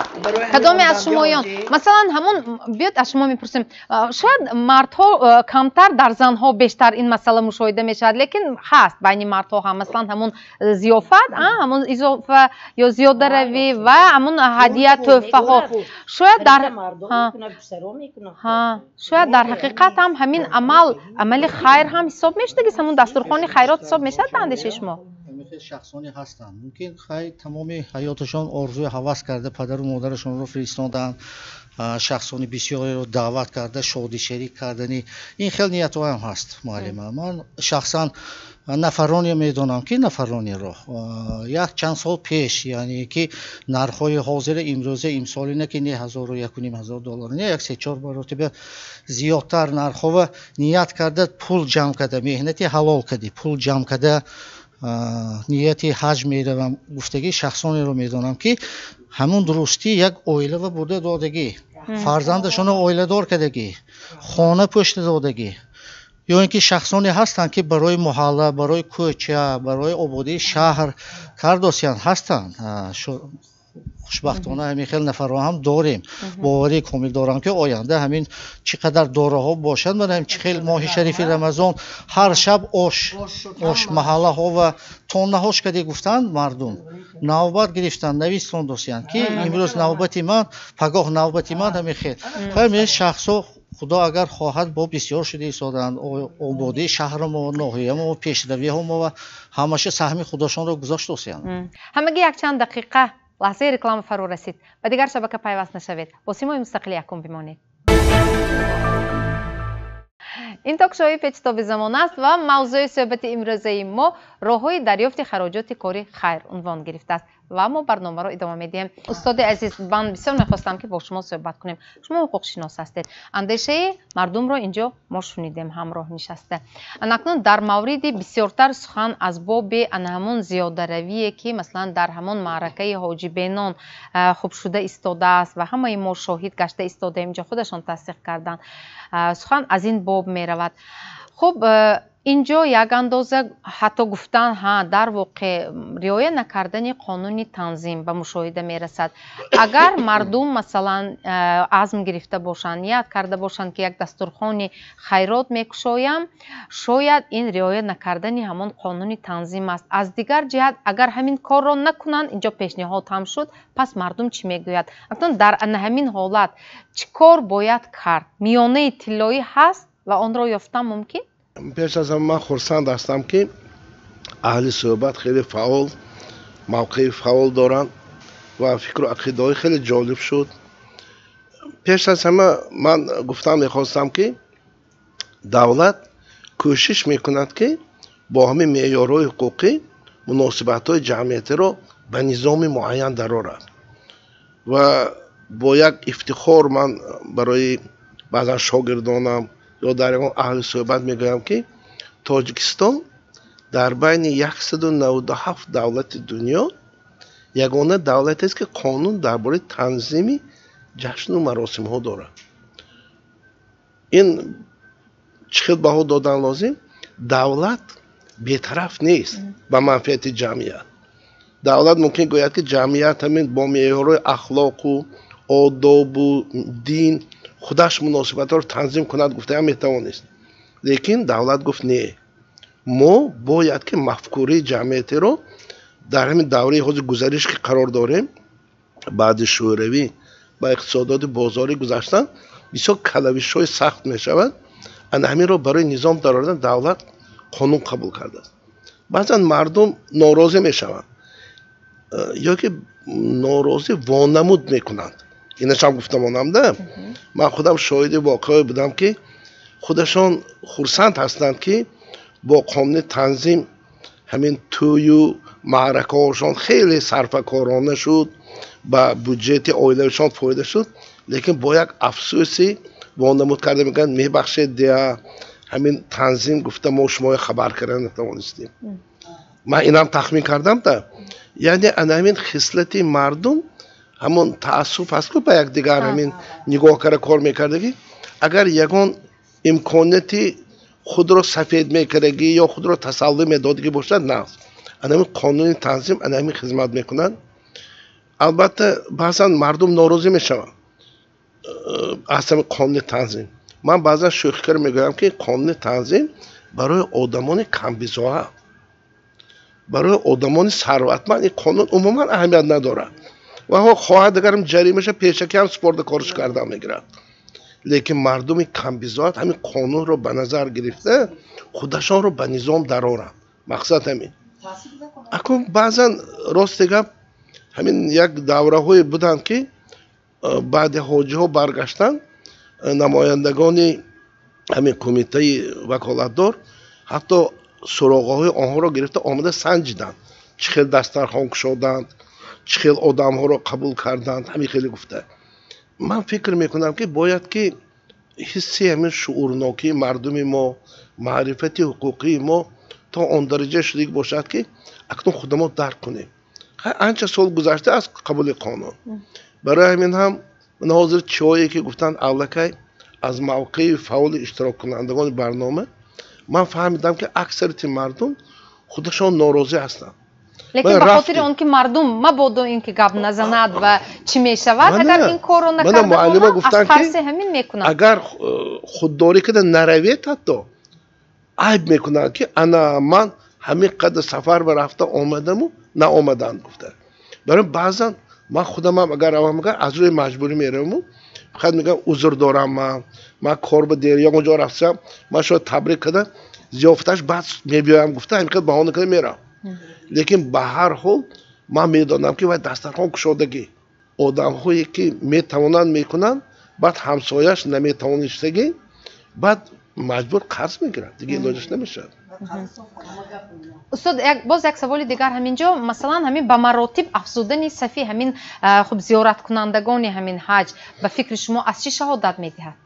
Кадоме аз шумоён? Масалан, ҳамон биёд аз шумо мепурсем. Шояд мардҳо камтар, дар занҳо бештар ин масъала мушоҳида мешавад, лекин ҳаст байни мардҳо ҳам масалан ҳамон зиёфат, ҳамон изофа ё зиёдаравӣ ва ҳамон ҳадия тӯҳфаҳо. Шояд дар шояд дар ҳақиқат ҳам ҳамин амал амали хайр ҳам ҳисоб мешавад, ҳамон дастурхони хайрот ҳисоб мешавад ба андешаи шумо? Шахсоне ҳастанд, мумкин хай тамоми ҳаёташон орзуи ҳавас карда падару модарашонро фиристондаанд, шахсони бисёреро даъват карда шодишерик кардани ин хел ниятҳоям ҳаст. Муаллима, ман шахсан нафароне медонам ки нафаронеро як чанд сол пеш, яъне ки нархҳои ҳозира имрӯза имсолина ки не 1000 1500 доллар, не як 3-4 маротиба зиёдтар нархҳова ният карда пул ҷамъ карда, меҳнати ҳалол карди пул ҷамъ карда нияти ҳаҷ меравам гуфтагӣ шахсонеро медонам ки ҳамон дурустӣ як оилава бурда додагӣ, фарзандашонро оиладор кардагӣ, хона пушта додагӣ. Ё ин ки шахсоне ҳастанд ки барои маҳалла, барои кӯча, барои ободии шаҳр кардосиянд ҳастанд. Хушбахтона ҳамин хел нафарро ҳам дорем. Боварии комил дорам ки оянда ҳамин чӣ қадар дораҳо бошанд, ман ҳам чӣ хел моҳи шарифи Рамазон ҳар шаб ош маҳаллаҳо ва тоннаҳош каде гуфтанд мардум навбат гирифтанд, навистон досиянд ки имрӯз навбати ман, пагоҳ навбати ман, ҳамин хел. Ҳамин шахсо худо агар хоҳад бо бисёр шуда истоданд, ободии шаҳрмо, ноҳиямо, пешравиҳомо ва ҳамаша саҳми худошонро гузошт досиянд. Ҳамагӣ якчанд дақиқа лаҳзаи реклама фаро расид. Ба дигар шабака пайваст нашавед. Бо симои мустақили якум бимонед. Ин ток-шоуи Печтоби замон аст ва мавзӯи суҳбати имрӯзаи мо роҳҳои дарёфти хароҷоти кори хайр унвон гирифтааст ва мо барномаро идома медиҳем. Устоди азиз, ман бисёр мехостам ки бо шумо суҳбат кунем. Шумо ҳуқуқшинос ҳастед. Андешаи мардумро инҷо мо шунидем ҳамроҳ нишаста. Анакнун дар мавриди бисёртар сухан аз боби ана ҳамон зиёдаравие ки масалан дар ҳамон маъракаи ҳоҷибенон хуб шуда истодааст ва ҳамаи мо шоҳид гашта истодаем, инҷо худашон тасдиқ карданд. Сухан аз ин боб меравад. Хуб, инҷо як андоза ҳатто гуфтан, ҳа, дар воқеъ риоя накардани қонуни танзим ба мушоҳида мерасад. Агар мардум масалан азм гирифта бошанд, ният карда бошанд ки як дастурхони хайрот мекушоям, шояд ин риоя накардани ҳамон қонуни танзим аст. Аз дигар ҷиҳат агар ҳамин корро накунанд, инҷо пешниҳод ҳам шуд, пас мардум чӣ мегӯяд? Акнун дар ана ҳамин ҳолат чӣ кор бояд кард? Миёнаи тиллоӣ ҳаст ва онро ёфтан мумкин? Пеш аз ҳама ман хурсанд ҳастам ки аҳли суҳбат хеле фаъол, мавқеи фаъол доранд ва фикру ақидаҳои хеле ҷолиб шуд. Пеш аз ҳама ман гуфтан мехостам ки давлат кӯшиш мекунад ки бо ҳамин меъёрҳои ҳуқуқӣ муносибатҳои ҷамъиятиро ба низоми муайян дарорад ва бо як ифтихор ман барои баъзан шогирдонам ё дар ягон аҳли суҳбат мегӯям, ки Тоҷикистон дар байни 197 давлати дунё ягона давлатест, ки қонун дар бораи танзими ҷашну маросимҳо дорад. Ин чӣ хел баҳо додан лозим? Давлат бетараф нест ба манфиати ҷамъият. Давлат мумкин гӯяд, ки ҷамъият ҳамин бо меъёрҳои ахлоқу одобу дин худаш муносибатҳоро танзим кунад, гуфтаам метавонист. Лекин давлат гуфт: не, мо бояд ки мафкураи ҷамъиятиро дар ҳамин давраи ҳозир гузариш, ки қарор дорем, баъди шӯравӣ ба иқтисодиёти бозорӣ гузаштан бисёр калавишҳои сахт мешавад, ана ҳаминро барои низом даровардан давлат қонун қабул кардааст. Баъзан мардум норозӣ мешаванд ё ки норозӣ вонамуд мекунанд. Инашам гуфта монам, да, ман худам шоҳиди воқеое будам, ки худашон хурсанд ҳастанд, ки бо қонуни танзим ҳамин тӯю маъракаҳошон хеле сарфакорона шуд, ба буҷети оилавишон фоида шуд, лекин бо як афсӯси вонамуд карда мегӯянд: мебахшед, дея, ҳамин танзим гуфта мо шуморо хабар карда натавонистем. Ман инам тахмин кардам, да, яъне ана ҳамин хислати мардум, ҳамон таассуф аст, ку ба якдигар ҳамин нигоҳ карда кор мекардагӣ. Агар ягон имконияти худро сафед мекардагӣ ё худро тасаллӣ медодагӣ бошад, нағз. Ана ҳамин қонуни танзим ана ҳамин хизмат мекунад. Албатта, баъзан мардум норозӣ мешаванд аз ҳамин қонуни танзим. Ман баъзан шӯхӣ карда мегӯям, ки қонуни танзим барои одамони камбизоат, барои одамони сарватманд ин қонун умуман аҳамият надорад ва хоҳад агарам ҷаримаша пешакӣ ҳам супорда кориш кардан мегирад. Лекин мардуми камбизоат ҳамин қонунро ба назар гирифта худашонро ба низом дароранд. Мақсад ҳамин. Акун баъзан, рости гап, ҳамин як давраҳое буданд, ки баъди ҳоҷиҳо баргаштанд, намояндагони ҳамин кумитаи ваколатдор ҳатто суроғаҳои онҳоро гирифта омада санҷиданд, чӣ хел дастархон кушоданд, чӣ хел одамҳоро қабул карданд, ҳамин хеле гуфта. Ман фикр мекунам, ки бояд ки ҳисси ҳамин шуурнокии мардуми мо, маърифати ҳуқуқии мо то он дараҷа шудагӣ бошад, ки акнун худамо дарк кунем. Анча сол гузашта аз қабули қонун. Барои ҳамин ҳам ҳозир чиҳое ки гуфтанд, аллакай аз мавқеи фаъоли иштироккунандагони барнома ман фаҳмидам, ки аксарияти мардум худашон норозӣ ҳастанд. Лекин ба хотири он ки мардум мабодо ин ки гап назанад ва чӣ мешавад, агар ин корро накарда, аз тарси ҳамин мекунанд. Агар худдорӣ карда наравед, ҳатто айб мекунанд, ки ана ман ҳамин қадр сафар ба рафта омадаму наомаданд гуфта. Барои баъзан ман худамам агар равам, агар аз рӯи маҷбурӣ мераваму фақат мегӯям: узр дорам, ман кор ба дер, ягон ҷо рафтам, ман шояд табрик карда зиёфаташ баъд мебиёям гуфта, ҳамин қадр баҳона карда меравам. Лекин ба ҳар ҳол ман медонам, ки вай дастархон кушодагӣ, одамҳое ки метавонанд мекунанд, баъд ҳамсояш наметавонистагӣ, баъд маҷбур қарз мегирад, дига илоҷаш намешавад. Устод, боз як саволи дигар ҳамин ҷо. Масалан, ҳамин ба маротиб афзудани сафи ҳамин хуб зиёраткунандагони ҳамин ҳаҷ ба фикри шумо аз чӣ шаҳодат медиҳад?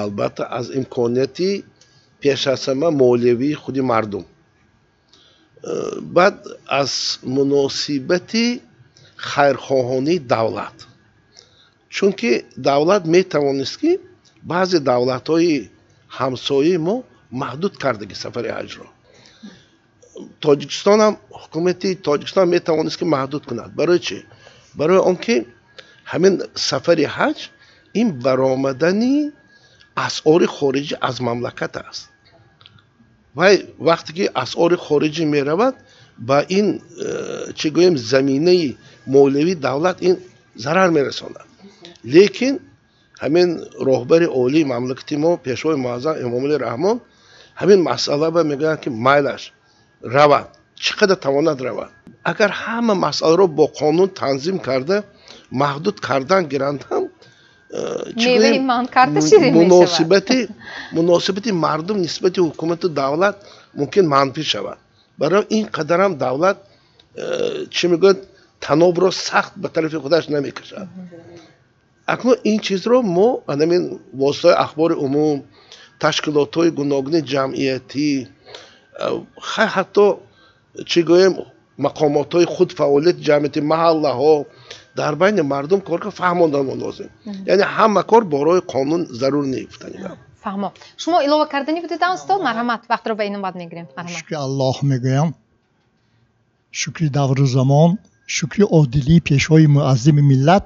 Албатта, аз имконияти пеш аз ҳама молиявии худи мардум, баъд аз муносибати хайрхоҳонии давлат, чунки давлат метавонист, ки баъзе давлатҳои ҳамсояи мо маҳдуд кардаги сафари ҳаҷро, Тоҷикистонам, ҳукумати Тоҷикистон метавонист, ки маҳдуд кунад. Барои чӣ? Барои он ки ҳамин сафари ҳаҷ ин баромадани асъори хориҷӣ аз мамлакат аст. Вай вақте ки асъори хориҷӣ меравад, ба ин чӣ гӯем, заминаи молиявии давлат ин зарар мерасонад. Лекин ҳамин роҳбари олии мамлакати мо, пешвои муаззам Эмомалӣ Раҳмон, ҳамин масъала ба мегӯянд, ки майлаш равад, чӣ қадар тавонад равад. Агар ҳама масъаларо бо қонун танзим карда маҳдуд кардан гиранд ҳам, муносибати мардум нисбати ҳукумату давлат мумкин манфӣ шавад. Барои ин қадарам давлат, чӣ мегӯяд, танобро сахт ба тарафи худаш намекашад. Акнун ин чизро мо анамин воситаи ахбори умум, Ташкилотҳои гуногуни ҷамъиятӣ, ҳатто чӣ гӯем, мақомотҳои худ фаъолияти ҷамъияти маҳаллаҳо дар байни мардум кор ка фаҳмондан лозим. Яъне ҳама кор борои қонун зарур не, гуфтани гап. Фаҳмо. Шумо илова кардани будед, устод? Марҳамат, вақтро ба ин бад мегирем. Шукри Аллоҳ мегӯям, шукри давру замон, шукри одилии пешвои муаззими миллат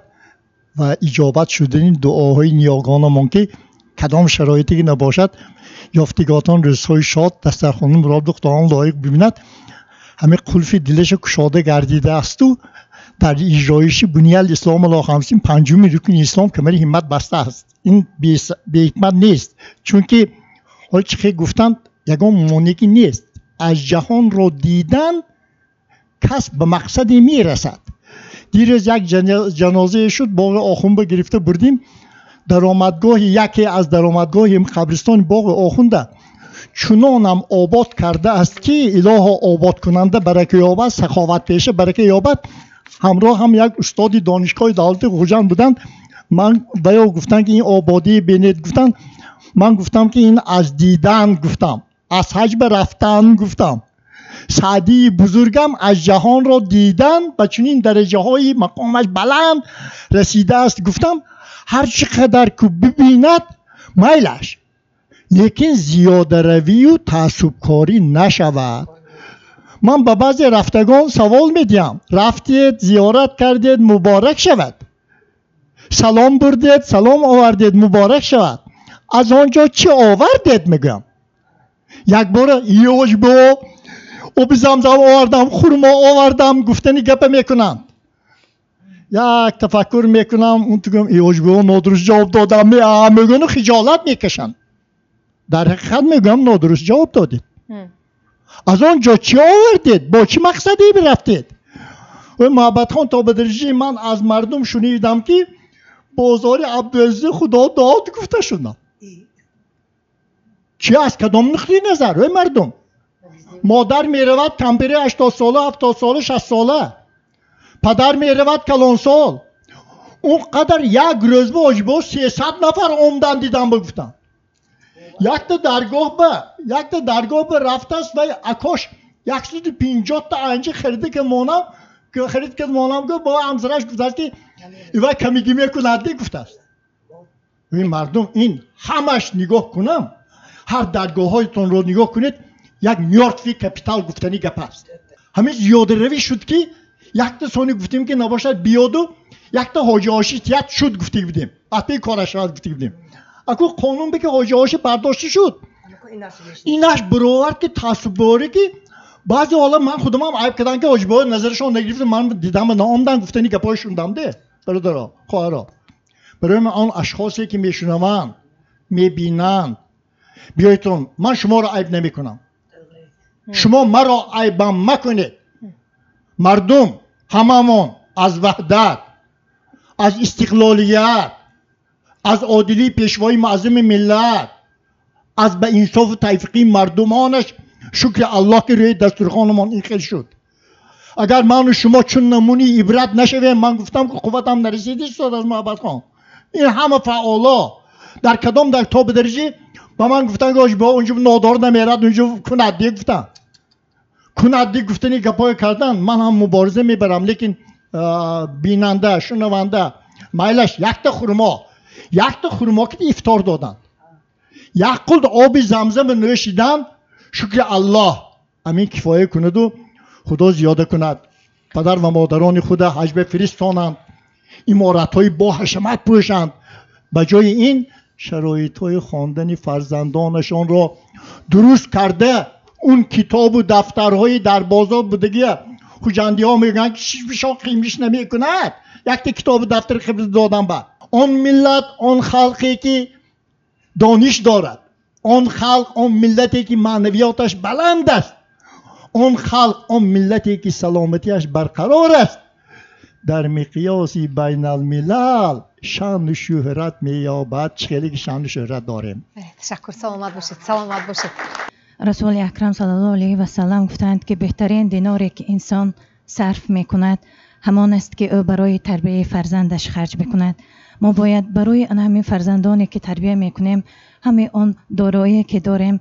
ва иҷобат шудани дуоҳои ниёгонамон, ки кадом шароите ки набошад, ёфтиготон рӯзҳои шод, дастархони муроду Худованд лоиқ бибинад. Ҳамин қулфи дилаша кушода гардидаасту дар иҷроиши буниял ислом ало хамсин, панҷуми рукни ислом, камари ҳиммат баста аст. Ин беҳикмат нест, чунки ҳол чӣ хел гуфтанд, ягон монеъӣ нест. Аз ҷаҳонро дидан кас ба мақсаде мерасад. Дирӯз як ҷанозае шуд, боғи охунба гирифта бурдим. Даромадгоҳи яке аз даромадгоҳи қабристони боғи охунда чунонам обод кардааст, ки илоҳо ободкунанда барака ёбад, саховатпеша барака ёбад. Ҳамроҳ ҳам як устоди донишгоҳи давлати Хуҷанд буданд. Ман ба ё гуфтанд, ки ин ободии бинед, гуфтанд. Ман гуфтам, ки ин аз дидан гуфтам, аз ҳаҷ ба рафтан гуфтам. Саъдии бузургам аз ҷаҳонро дидан ба чунин дараҷаҳои мақомаш баланд расидааст, гуфтам. Ҳар чӣ қадар ку бибинад, майлаш, лекин зиёдаравию таассубкорӣ нашавад. Ман ба баъзе рафтагон савол медиҳам: рафтед, зиёрат кардед, муборак шавад, салом бурдед, салом овардед, муборак шавад, аз он ҷо чӣ овардед? Мегӯям. Якбора ёжбо оби замзам овардам, хурмо овардам гуфтани гапа мекунанд. Як тафаккур мекунам, гӯям ёжбо нодуруст ҷавоб додам, мегӯяну хиҷолат мекашанд. Дар ҳақиқат мегӯям, нодуруст ҷавоб додед. Аз он ҷо чӣ овардед, бо чӣ мақсаде бирафтед? Ой Муҳаббатхон, то ба дараҷаи ман аз мардум шунидам, ки бозори Абдуазизи Худо дод гуфта шудам. Чи аз кадом нуқтаи назар? Ой мардум, модар меравад кампири 80-сола, 70-сола, 60-сола, падар меравад калонсол. Он қадар як рӯз ба оҷбо 300 нафар омдан дидам ба гуфтам. Якта даргоҳ ба якта даргоҳ ба рафтааст ва акош 150-та анҷи харида ки монам, харид ки монам, гуфт. Бо ҳамсараш гуфтааст, ки ива камигӣ мекунад, гуфтааст. Ин мардум, ин ҳамаш нигоҳ кунам, ҳар даргоҳҳоятонро нигоҳ кунед, як мёртвый капитал гуфтани гап аст. Ҳамин зиёдаравӣ шуд, ки якта сони гуфтем, ки набошад, биёду якта ҳоҷиоши тият шуд гуфта будем, атпаи кора шавад гуфта будем. Аку қонун бе ки ҳоҷиоши бардошта шуд, инаш баровард, ки таассубборӣ, ки баъзе ҳола ман худамам айб кардам, ки ҳоҷибо назарашон нагирифтам, ман дидам наомдан гуфтани гапҳои шундам де. Бародаро, хоҳаро, барои ман он ашхосе ки мешунаванд, мебинанд, биёедтон, ман шуморо айб намекунам, шумо маро айбам макунед. Мардум ҳамамон аз ваҳдат, аз истиқлолият, аз одилии пешвои муаззими миллат, аз ба инсофу тавфиқии мардумонаш, шукри Аллоҳ, ки рӯи дастурхонамон ин хел шуд. Агар ману шумо чун намуни ибрат нашавем, ман гуфтам, ки қувватам нарасиди, устод аз Муҳаббатхон, ин ҳама фаъоло дар кадом дар то ба дараҷа ба ман гуфтанд, ки оҷбо унҷо нодор намерад, унҷо кунадди гуфтанд, кунадди гуфтани гапҳое кардан. Ман ҳам мубориза мебарам, лекин бинанда, шунаванда, майлаш, якта хурмо, якта хурмо ки ифтор доданд, як қулт оби замзама нӯшидан, шукри Аллоҳ, амин кифоя кунаду Худо зиёда кунад. Падар ва модарони худа ҳаҷ бифиристонанд, иморатҳои бо ҳашамат пӯшанд, ба ҷои ин шароитҳои хондани фарзандонашонро дуруст карда, он китобу дафтарҳои дар бозор будагия, хуҷандиҳо мегӯянд, ки шишбишон қимиш намекунад, якта китобу дафтари хибз додам ба он миллат. Он халқе ки дониш дорад, он халқ, он миллате ки маънавиёташ баланд аст, он халқ, он миллате ки саломатиаш барқарор аст, дар миқёси байналмилал шаъну шӯҳрат меёбад. Чӣ хеле ки шаъну шӯҳрат дорем. Ташаккур, саломат бошед, саломат бошед. Расули акрам саллаллоҳу алайҳи васаллам гуфтанд, ки беҳтарин диноре ки инсон сарф мекунад, ҳамон аст, ки ӯ барои тарбияи фарзандаш харҷ мекунад. Мо бояд барои ҳамин фарзандоне ки тарбия мекунем, ҳамин он дороие ки дорем,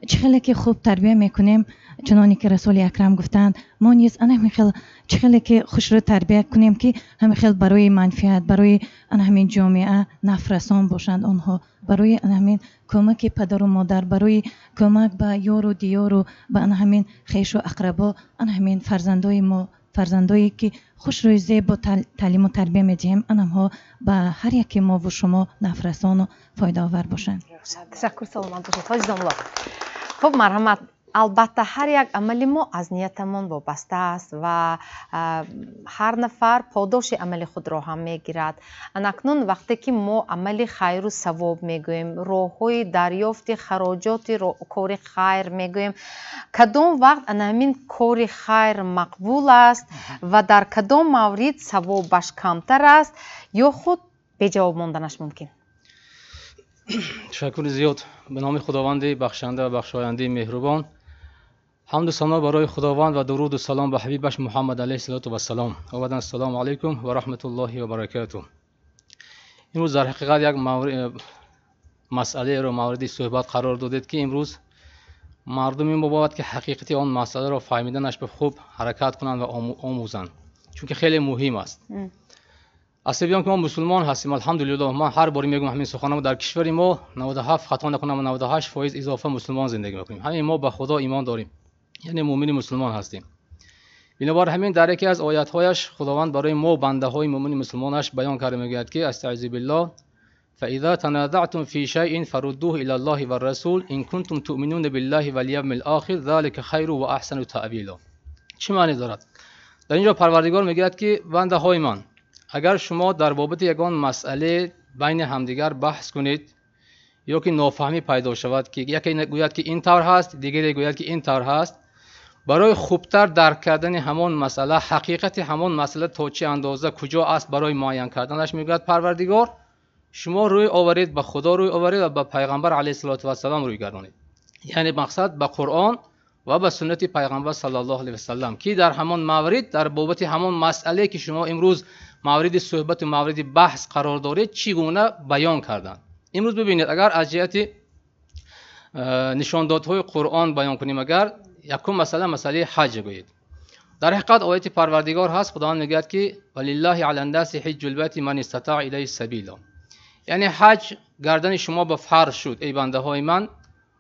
чӣ хеле ки хуб тарбия мекунем, чуноне ки Расули Акрам гуфтанд, мо низ ана ҳамин хел чӣ хеле ки хушрӯ тарбия кунем, ки ҳамин хел барои манфиат, барои ана ҳамин ҷомеа нафрасон бошанд онҳо, барои ана ҳамин кӯмаки падару модар, барои кӯмак ба ёру диёру ба ана ҳамин хешу ақрабо, ана ҳамин фарзандои мо, фарзандое ки хушрӯи зебо таълиму тарбия медиҳем, анамҳо ба ҳар яке мову шумо нафрасону фоидаовар бошанд. Ташаккур, саломат бошед, Ҳоҷи домулло. Хуб, марҳамат. Албатта, ҳар як амали мо аз ниятамон вобаста аст ва ҳар нафар подоши амали худро ҳам мегирад. Анакнун вақте ки мо амали хайру савоб мегӯем, роҳҳои дарёфти хароҷоти кори хайр мегӯем, кадом вақт ана ҳамин кори хайр мақбул аст ва дар кадом маврид савобаш камтар аст ё худ беҷавоб монданаш мумкин? Ташаккури зиёд. Ба номи Худованди бахшанда ва бахшояндаи меҳрубон. Ҳамду сано барои Худованд ва дуруду салом ба ҳабибаш Муҳаммад алайҳиссалоту вассалом. Аввалан, ассалому алайкум ва раҳматуллоҳи ва баракатуҳ. Имрӯз дар ҳақиқат як масъалаеро мавриди суҳбат қарор додед, ки имрӯз мардуми мо бояд ки ҳақиқати он масъаларо фаҳмиданаш ба хуб ҳаракат кунанд ва омӯзанд, чунки хеле муҳим аст. Аз сабаби он ки мо мусулмон ҳастем, алҳамдулиллоҳ, ман ҳар боре мегӯям ҳамин суханамро, дар кишвари мо 97, хато накунам, 98% изофа мусулмон зиндагӣ мекунем. Ҳамин мо ба Худо имон дорем, яъне муъмини мусулмон ҳастем. Бинобар ҳамин дар яке аз оятҳояш Худованд барои мо бандаҳои муъмини мусулмонаш баён карда мегӯяд, ки астаъизу биллоҳ: فإذا تنازعتم في شيء فردوه إلى الله والرسول إن كنتم تؤمنون بالله واليوم الآخر ذلك خير وأحسن تأويلا. چه معنی دارد؟ در اینجا پروردگار میگوید که بنده های من، اگر شما در بابت یگان مسئله بین همدیگر بحث کنید یا که نافهمی پیدا شود، که یکی گوید که این طور هست، دیگری گوید که این طور هست، برای خوبتر درک کردن همان مسئله، حقیقت همان مسئله تا چه اندازه کجا است، برای معین کردنش میگوید پروردگار شما روی آورید، به خدا روی آورید و به پیغمبر علیه الصلاة والسلام روی گردانید. یعنی مقصد به قرآن و به سنت پیغمبر صلی الله علیه و سلم، که در همان مورد، در بابت همان مسئله که شما امروز مورد صحبت و مورد بحث قرار دارید، چگونه بیان کردند. امروز ببینید، اگر از جهت نشاندادهای قرآن بیان کنیم، اگر یکم مسئله، مسئله حج گویید، در حقیقت آیت پروردگار هست، خداوند میگوید که ولله علی الناس حج البیت من استطاع الیه سبیلا. یعنی حج گردن شما به فرض شد ای بنده های من،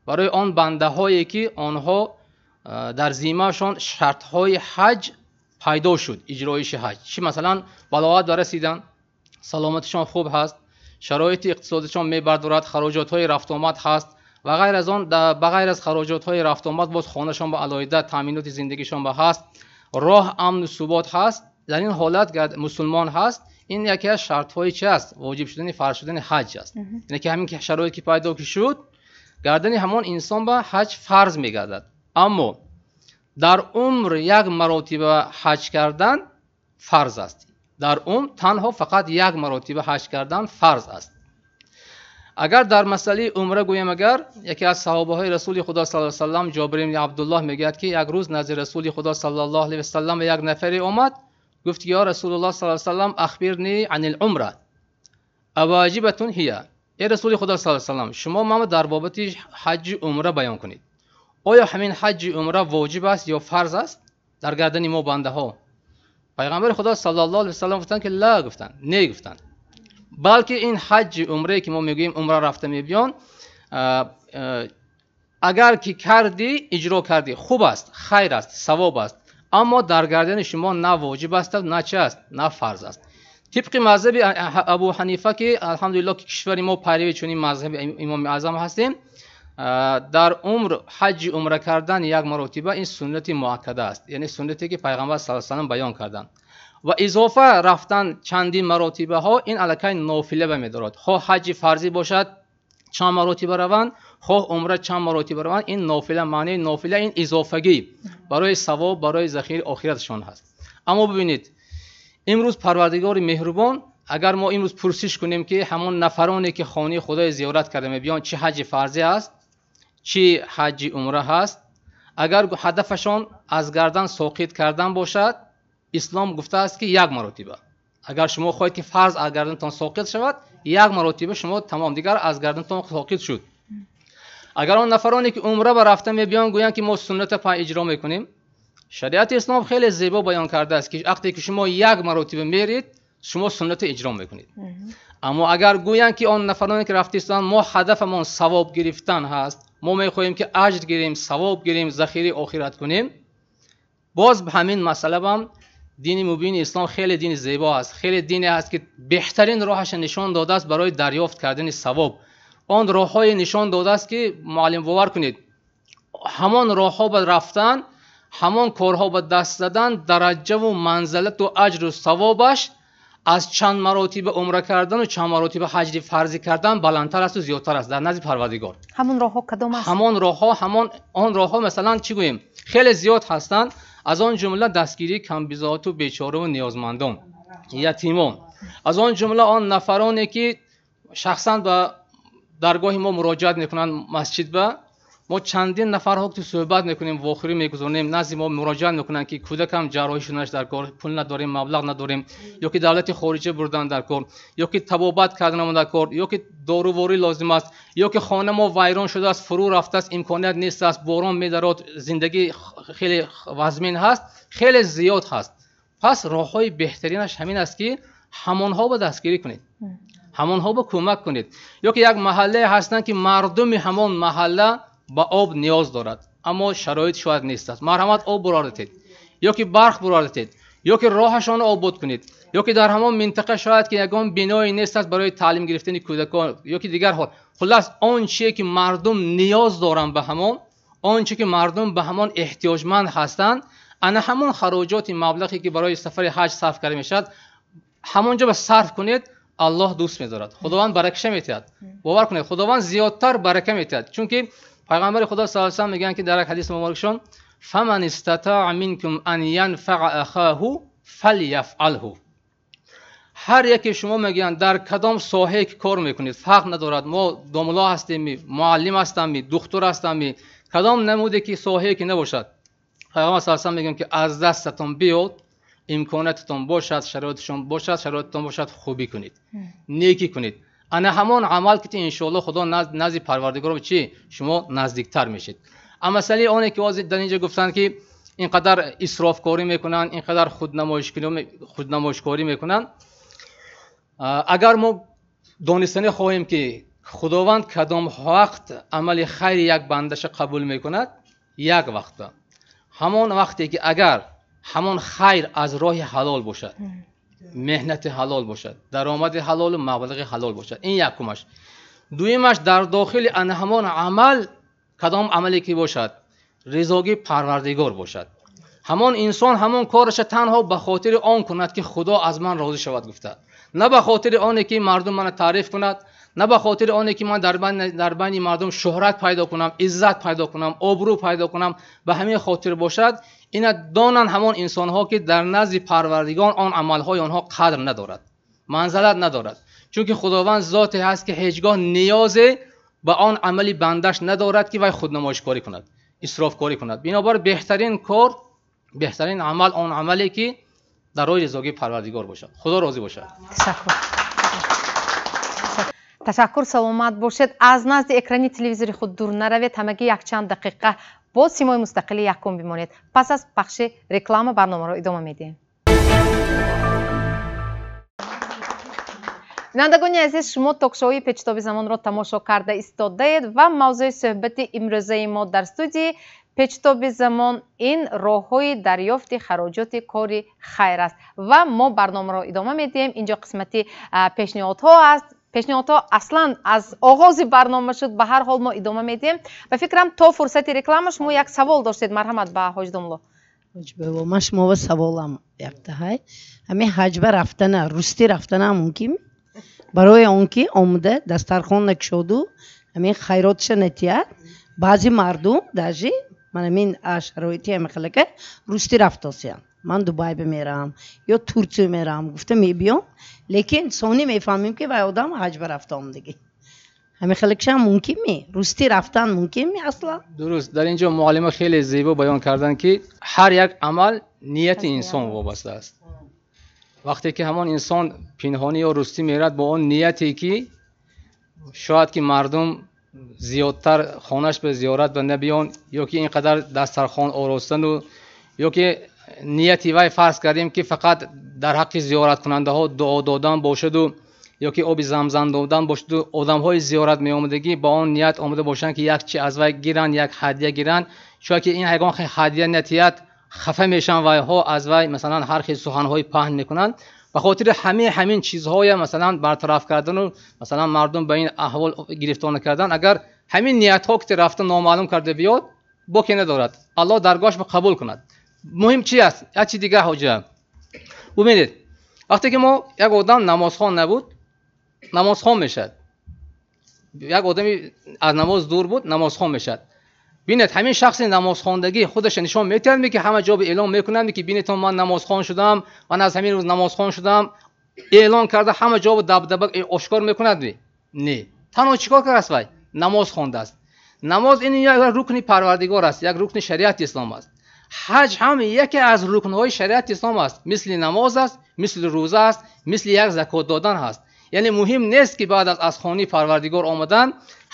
برای آن بنده هایی که آنها در ذمه‌شان شرط های حج پیدا شد، اجرایش حج، چی مثلا بلاغت رسیدن، سلامتشان خوب هست، شرایط اقتصادشان میبردارد، خراجات های رفت آمد هست و غیر از آن، بغیر از خراجات های رفت آمد باز خانه‌شان به علایده تامینات زندگیشان به هست، راه امن و ثبات هست، در این حالت مسلمان هست، این یکی از شرط های چه است؟ واجب شدن، فرض شدن حج است. یعنی که همین که شرایطی که پیدا که شد، گردن همان انسان به حج فرض میگردد. اما در عمر یک مراتب حج کردن فرض است. در عمر تنها فقط یک مراتب حج کردن فرض است. اگر در مسئله عمره گویم، اگر یکی از صحابه های رسول خدا صلی الله علیه و سلم، جابر بن عبدالله، میگوید که یک روز نزد رسول خدا صلی الله علیه و سلم یک نفری آمد، گفت یا رسول الله صلی الله علیه و سلم اخبرنی عن العمره اواجبة هی. ای رسول خدا صلی الله علیه و سلم، شما ما در بابت حج عمره بیان کنید، آیا همین حج عمره واجب است یا فرض است در گردن ما بنده ها؟ پیغمبر خدا صلی الله علیه و سلم گفتند که لا، گفتند نه، گفتند بلکه این حج عمره که ما میگوییم عمره رفته میبیان، اگر که کردی، اجرا کردی، خوب است، خیر است، ثواب است، اما در گردن شما نه واجب است، نه چه است، نه فرض است. طبق مذهب ابو حنیفه که الحمدلله که کشور ما پیرو چنین مذهب امام اعظم هستیم، در عمر حج عمره کردن یک مرتبه این سنت مؤکده است، یعنی سنتی که پیغمبر صلی الله علیه و سلم بیان کردند، و اضافه رفتن چندین مراتبه ها این الکی نافله به میدارد. خواه حج فرضی باشد چند مراتبه روند، خواه عمره چند مراتبه روند، این نافله، معنی نافله این اضافگی برای ثواب، برای ذخیره آخرتشان هست. اما ببینید امروز پروردگار مهربان، اگر ما امروز پرسش کنیم که همان نفرانی که خانه خدای زیارت کرده میبیان، چه حج فرضی است چه حج عمره هست، اگر هدفشان از گردن ساقط کردن باشد، اسلام گفته است که یک مرتبه Агар шумо хоҳед ки фарз аз гарданатон соқит шавад, як маротиба шумо тамом, дигар аз гарданатон соқит шуд. Агар он нафароне ки умра ба рафта мебиёнд гӯянд ки мо суннат пай иҷро мекунем, шариати ислом хеле зебо баён кардааст ки вақте ки шумо як маротиба мерид, шумо суннат иҷро мекунед. Аммо агар гӯянд ки он нафароне ки рафтаистанд, мо ҳадафамон савоб гирифтан ҳаст, мо мехоҳем ки аҷр гирем, савоб гирем, захираи охират кунем, боз ҳамин масъала ҳам дини мубини ислом хеле дини зебо аст, хеле дине аст ки беҳтарин роҳаш нишон додааст барои дарёфт кардани савоб. Он роҳҳое нишон додааст ки муаллим бовар кунед, ҳамон роҳҳо ба рафтан, ҳамон корҳо ба даст задан, дараҷаву манзалату аҷру савобаш аз чанд маротиба умра кардан ва чанд маротиба ҳаҷри фарзӣ кардан баландтар аст ва зиёдтар аст дар назди Парвардигор. Ҳамон роҳҳо кадом аст? Ҳамон роҳҳо, ҳамон он роҳҳо масалан чӣ гӯем, хеле зиёд ҳастанд. Аз он ҷумла дастгирии камбизоату бечора ва ниёзмандон, ятимон, аз он ҷумла он нафароне ки шахсан ба даргоҳи мо муроҷиат мекунанд, масҷид ба мо чандин нафарҳо ки суҳбат мекунем, вохӯрӣ мегузаронем, назди мо муроҷиат мекунанд ки кӯдакам ҷарроҳӣ шуданаш дар кор, пул надорем, маблағ надорем, ё ки давлати хориҷа бурдан дар кор, ё ки табобат карданамон дар кор, ё ки доруворӣ лозим аст, ё ки хона мо вайрон шудааст, фурӯ рафтааст, имконият нест аст, борон медарод, зиндагӣ хеле вазмин ҳаст, хеле зиёд ҳаст. Пас роҳҳои беҳтаринаш ҳамин аст ки ҳамонҳо ба дастгирӣ кунед, ҳамонҳо ба кӯмак кунед. Ё ки як маҳаллае ҳастанд ки мардуми ҳамон маҳалла ба об ниёз дорад, аммо шароит шояд нест аст, марҳамат об бурордед, ё ки барқ бурордед, ё ки роҳашонро обод кунед, ё ки дар ҳамон минтақа шояд ки ягон биное нест аст барои таълим гирифтани кӯдакон, ё ки дигар ҳол. Хуллас, он чие ки мардум ниёз доранд ба ҳамон, он чие ки мардум ба ҳамон эҳтиёҷманд ҳастанд, ана ҳамон хароҷоти маблағе ки барои сафари ҳаҷ сарф карда мешавад, ҳамон ҷо ба сарф кунед, Аллоҳ дӯст медорад, Худованд баракаша метиҳад. Бовар кунед, Худованд зиёдтар барака метиҳад. Чунки пайғамбари Худо саллаллоҳу алайҳи васаллам мегӯянд ки дар як ҳадиси муборакшон: фаман истатаа минкум ан янфаа ахаҳу фалйафъалҳу. Ҳар яке шумо мегӯянд дар кадом соҳае ки кор мекунед, фарқ надорад, мо домулло ҳастем, муаллим ҳастам, духтур ҳастам, кадом намуде ки соҳае ки набошад, пайғамбар саллаллоҳу алайҳи васаллам мегӯянд ки аз дастатон биёд, имконататон бошад, шароитшон бошад, шароитатон бошад, хубӣ кунед, некӣ кунед. Ана ҳамон амал ки иншоаллоҳ Худо назди Парвардигор чи шумо наздиктар мешед. Аммо масъалаи оне ки ҳозир дар инҷо гуфтанд ки ин қадар исрофкорӣ мекунанд, ин қадар худнамоишкорӣ мекунанд, агар мо донистани хоҳем ки Худованд кадом вақт амали хайри як бандаша қабул мекунад, як вақта, ҳамон вақте ки агар ҳамон хайр аз роҳи ҳалол бошад, меҳнати ҳалол бошад, даромади ҳалолу маблағи ҳалол бошад. Ин якумаш. Дуюмаш, дар дохили ана ҳамон амал кадом амале ки бошад, ризогии Парвардигор бошад. Ҳамон инсон ҳамон кораша танҳо ба хотири он кунад ки Худо аз ман розӣ шавад гуфта, на ба хотири оне ки мардум мана таъриф кунад, на ба хотири оне ки ман дар байни мардум шӯҳрат пайдо кунам, иззат пайдо кунам, обрӯ пайдо кунам, ба ҳамин хотир бошад. Ина донанд ҳамон инсонҳо ки дар назди Парвардигор он амалҳои онҳо қадр надорад, манзалат надорад. Чунки Худованд зоте ҳаст ки ҳеҷ гоҳ ниёзе ба он амали бандаш надорад ки вай худнамоишкорӣ кунад, исрофкорӣ кунад. Бинобар беҳтарин кор, беҳтарин амал он амале ки дар роҳи ризогии Парвардигор бошад. Худо розӣ бошад. Ташаккур. Ташаккур, саломат бошед. Аз назди экрани телевизори худ дур наравед, ҳамагӣ якчанд дақиқа бо симои мустақили якум бимонед. Пас аз пахши реклама барномаро идома медиҳем. Бинандагони азиз, шумо токшоуи Печтоби замонро тамошо карда истодаед ва мавзӯи суҳбати имрӯзаи мо дар студияи Печтоби замон ин роҳҳои дарёфти хароҷоти кори хайр аст ва мо барномаро идома медиҳем. Инҷо қисмати пешниҳодҳо аст. Пешниҳодҳо аслан аз оғози барнома шуд, ба ҳар ҳол мо идома медиҳем. Ба фикрам то фурсати реклама шумо як савол доштед. Марҳамат ба ҳоҷи домулло. Ҳоҷи, ман шумо саволам яктаҳай. Ҳамин ҳаҷба рафтана, русти рафтана мумкин? Барои он ки омада дастархон накушоду ҳамин хайротша натиҳад, баъзе мардум даже ман ҳамин шароити ҳамин хелака русти рафтосиянд. Ман Дубай меравам ё Турция меравам, гуфта мебиём, лекин сони мефаҳмем ки вай одам ҳаҷба рафта омадагӣ. Ҳамин хелакшам мумкин ми? Русти рафтан мумкин ми аслан? Дуруст. Дар инҷо муаллима хеле зебо баён карданд ки ҳар як амал нияти инсон вобаста аст. Вақте ки ҳамон инсон пинҳонӣ ё рустӣ мерад бо он нияте ки шояд ки мардум зиёдтар хонаш ба зиёрат ба набиён, ё ки ин қадар дастархон оростану, ё ки нияти вай фарз кардем ки фақат дар ҳаққи зиёраткунандаҳо дуо додан бошаду ё ки оби замзам додан бошаду одамҳои зиёрат меомадагӣ ба он ният омада бошанд ки як чи аз вай гиранд, як ҳадя гиранд, шояд ки ин ягон ҳадя натият хафа мешаванд вайҳо аз вай, масалан ҳар хел суханҳои паҳн мекунанд. Ба хотири ҳамаи ҳамин чизҳоя масалан бартараф кардану масалан мардум ба ин аҳвол гирифтор накардан, агар ҳамин ниятҳо ки рафта номаълум карда биёд, боке надорад, Аллоҳ даргоҳаш ба қабул кунад. Муҳим чи аст? Як чи дигар ҳоҷа. Бубинед, вақте ки мо як одам намозхон набуд, намозхон мешавад. Як одами аз намоз дур буд, намозхон мешавад. Бинед, ҳамин шахси намозхондагӣ худаш нишон медиҳад, ки ҳама ҷо эълон мекунанд, ки бинед, ман намозхон шудам, ман аз ҳамин рӯз намозхон шудам, эълон карда ҳама ҷо дабдаба ошкор мекунад. Не, танҳо чӣ кор кардааст вай? Намоз хондааст. Намоз ин як рукни парвардигор аст, як рукни шариати ислом аст. Ҳаҷ ҳам яке аз рукнҳои шариати ислом аст, мисли намоз аст, мисли рӯза аст, мисли як закот додан ҳаст. Яъне муҳим нест ки баъд аз хонаи парвардигор омадан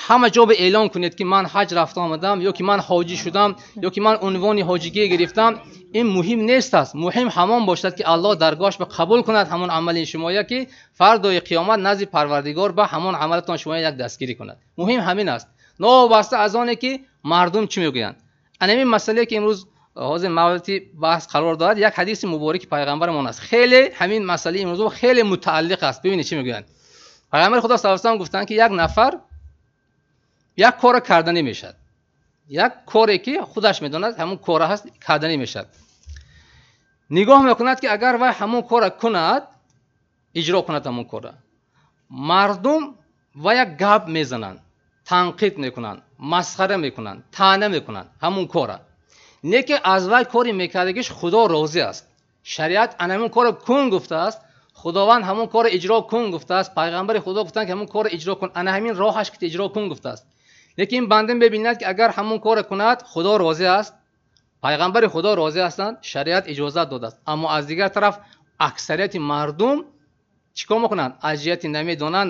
ҳама ҷо ба эълон кунед ки ман ҳаҷ рафта омадам, ё ки ман ҳоҷӣ шудам, ё ки ман унвони ҳоҷигӣ гирифтам. Ин муҳим нест аст. Муҳим ҳамон бошад ки Аллоҳ даргоҳаш ба қабул кунад ҳамон амали шумоя, ки фардои қиёмат назди парвардигор ба ҳамон амалатон шумо як дастгирӣ кунад. Муҳим ҳамин аст, новобаста аз оне ки мардум чӣ мегӯянд. Ана ҳамин масъалае ки имрӯз ҳозир мавриди баҳс қарор дорад, як ҳадиси мубораки пайғамбарамон аст. Хеле ҳамин масъалаи имрӯз хеле мутааллиқ аст. Бибинед чӣ мегӯянд. Пайғамбари Худо саллаллоҳу алайҳи васаллам гуфтанд ки як нафар як кора карда намешавад, як коре ки худаш медонад ҳамон кора ҳаст, карда намешавад. Нигоҳ мекунад ки агар вай ҳамон кора кунад, иҷро кунад ҳамон кора, мардум ва як гап мезананд, танқид мекунанд, масхара мекунанд, таъна мекунанд ҳамон кора. Не ки аз вай кори мекардагиш Худо розӣ аст. Шариат ана ҳамон корро кун гуфтааст, Худованд ҳамон корро иҷро кун гуфтааст, пайғамбари Худо гуфтанд ки ҳамон корро иҷро кун, ана ҳамин роҳаш ки иҷро кун гуфтааст. Лекин банда мебинад ки агар ҳамон корро кунад, Худо розӣ аст, пайғамбари Худо розӣ ҳастанд, шариат иҷозат додааст. Аммо аз дигар тараф аксарияти мардум чӣ кор мекунанд? Аз ҷиҳати намедонанд,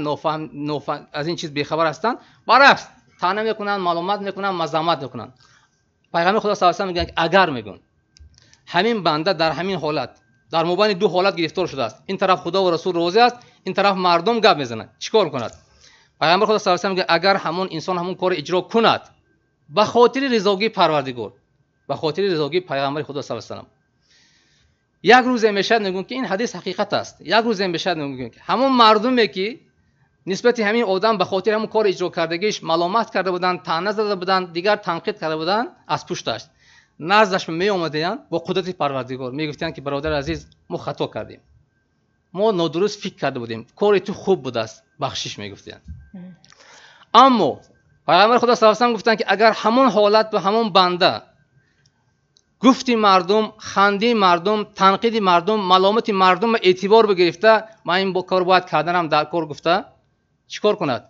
аз ин чиз бехабар ҳастанд, баръакс таъна мекунанд, маломат мекунанд, мазаммат мекунанд. Пайғамбари Худо саллаллоҳу алайҳи васаллам мегӯянд ки агар мегӯянд ҳамин банда дар ҳамин ҳолат, дар мобайни ду ҳолат гирифтор шудааст, ин тараф Худо ва Расул розӣ аст, ин тараф мардум гап мезананд, чӣ кор кунад? Пайғамбари Худо саллаллоҳу алайҳи васаллам мегӯяд агар ҳамон инсон ҳамон корро иҷро кунад ба хотири ризогии Парвардигор, ба хотири ризогии Пайғамбари Худо саллаллоҳу алайҳи васаллам, як рӯзе мешавад мегӯянд ки ин ҳадис ҳақиқат аст, як рӯзе мешавад мегӯянд ки ҳамон мардуме ки нисбати ҳамин одам ба хотири ҳамон кор иҷро кардагиш маломат карда буданд, таъна зада буданд, дигар танқид карда буданд, аз пушташ наздаш меомадаянд бо қудрати Парвардигор мегуфтанд ки бародари азиз, мо хато кардем, мо нодуруст фикр карда будем, кори ту хуб будааст, бахшиш мегуфтиянд. Аммо пайғамбари Худо саллаллоҳу алайҳи васаллам гуфтанд ки агар ҳамон ҳолат ба ҳамон банда гуфти мардум, ханди мардум, танқиди мардум, маломати мардумро эътибор бигирифта, ман ин кор бояд карданам дар кор гуфта, чӣ кор кунад?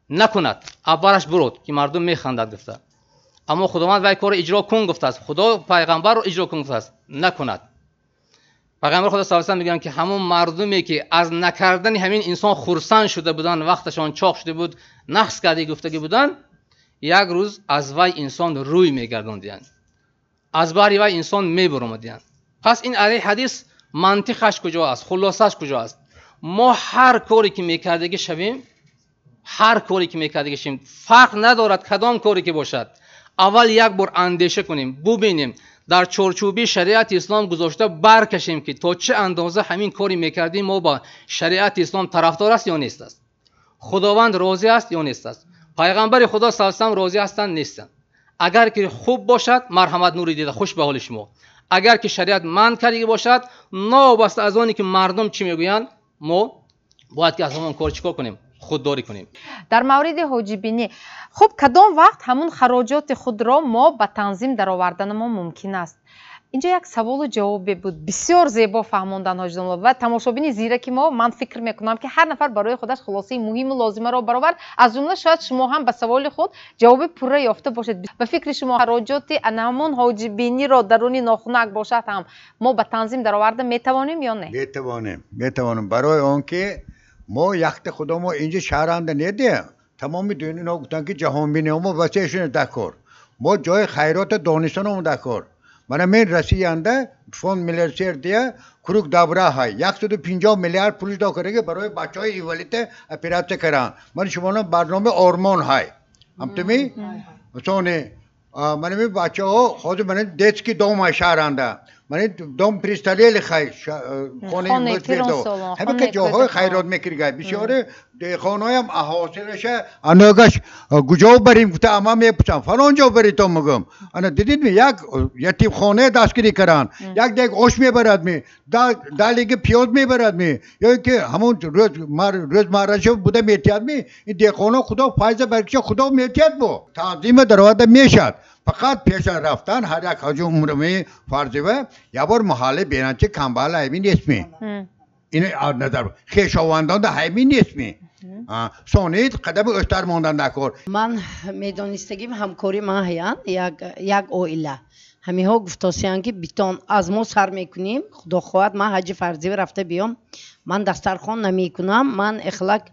Накунад, аввалаш бурод ки мардум механдад гуфта. Аммо Худованд вай корро иҷро кун гуфтааст, Худо пайғамбарро иҷро кун гуфтааст, накунад. Пайғамбари Худо саллаллоҳу алайҳи васаллам мегӯянд ки ҳамон мардуме ки аз накардани ҳамин инсон хурсанд шуда буданд, вақташон чоқ шуда буд, нақс карда гуфтагӣ буданд, як рӯз аз вай инсон рӯй мегардондиянд, аз бари вай инсон мебаромадиянд. Пас ин алайҳи ҳадис мантиқаш куҷо аст, хулосааш куҷо аст? Мо ҳар коре ки мекардагӣ шавем, ҳар коре ки мекардагӣ шавем, фарқ надорад кадом коре ки бошад, аввал як бор андеша кунем, бубинем, дар чорчӯби шариати ислом гузошта баркашем ки то чӣ андоза ҳамин кори мекардем мо ба шариати ислом тарафдор аст ё нест аст, Худованд розӣ аст ё нест аст, пайғамбари Худо саллаллоҳу алайҳи васаллам розӣ ҳастанд нестанд. Агар ки хуб бошад, марҳамат нури дида, хуш ба ҳоли шумо. Агар ки шариат манъ кардагӣ бошад, новобаста аз оне ки мардум чӣ мегӯянд, мо бояд ки аз ҳамон кор чӣ кор кунем? Худдорӣ кунем. Дар мавриди ҳоҷибинӣ, хуб, кадом вақт ҳамун хароҷоти худро мо ба танзим дароварданамон мумкин аст? Инҷо як саволу ҷавобе буд, бисёр зебо фаҳмондан ҳоҷидомло, ва тамошобини зираки мо, ман фикр мекунам, ки ҳар нафар барои худаш хулосаи муҳиму лозимаро баровард. Аз ҷумла шояд шумо ҳам ба саволи худ ҷавоби пурра ёфта бошед. Ба фикри шумо, хароҷоти ана ҳамон ҳоҷибиниро даруни нохунак бошад ҳам мо ба танзим дароварда метавонем ё не? Метавонем, метавонем, барои он ки мо якта худо мо инҷо шаҳранда недем, тамоми дунё гуфтанд, ки ҷаҳонбиниҳомо васеъ дар кор, мо ҷои хайрота донистан дар кор. Мана мен Россиянда фонд милосердия, круг добра ҳай, 150 миллиард пулш докараги барои бачаҳои инвалида оператсия каран. Мана шумоно барномаи Ормон ҳай, ҳамтуми сони мана ми бачаҳо ҳозир, мана детский дом ҳай шаҳранда, мана дом престарелых ҳай, хонаи ҳамика ҷоҳои хайрот мекиргай. Бисёри деҳқоноям ҳосилаша аногаш куҷо барем гуфта ама мепурсам, фалон ҷо баритон мегӯм. Ана дидидми, як ятимхонае дастгирӣ каранд, як дег ош мебарад ми, далиги пиёз мебарад ми, ё ки ҳамон рӯзмарраша буда метиҳад ми. Ин деҳқоно худо файза баркиша худо метиҳад, бо танзима дароварда мешавад. Фақат пеша рафтан ҳар як ҳаҷу умрами фарзива ябор маҳалли бенанчи камбала ҳайми нестми, ин назар хешовандонда ҳайми нестми, сонид қадами ӯштар мондан накор. Ман медонистагим, ҳамкори ман ҳаян, як оила ҳамиҳо гуфтосиянд, ки битон аз мо сар мекунем, худо хоҳад, ман ҳаҷи фарзива рафта биём, ман дастархон намекунам, ман ихлак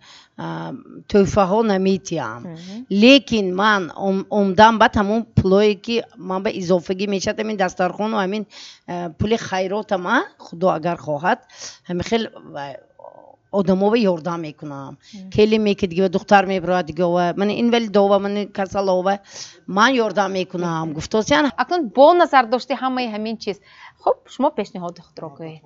тӯҳфаҳо наметиҳам, лекин ман омдам, баъд ҳамон пулое ки ман ба изофагӣ мешавад, ҳамин дастархону ҳамин пули хайротама, худо агар хоҳад, ҳамин хел одамова ёрдам мекунам. Келин меки дига, духтар мебирояд дигова, ман инвалидова, ман касалова ман ёрдам мекунам, гуфтосиян. Акнун бо назардошти ҳамаи ҳамин чиз, хуб, шумо пешниҳоди худро гӯед.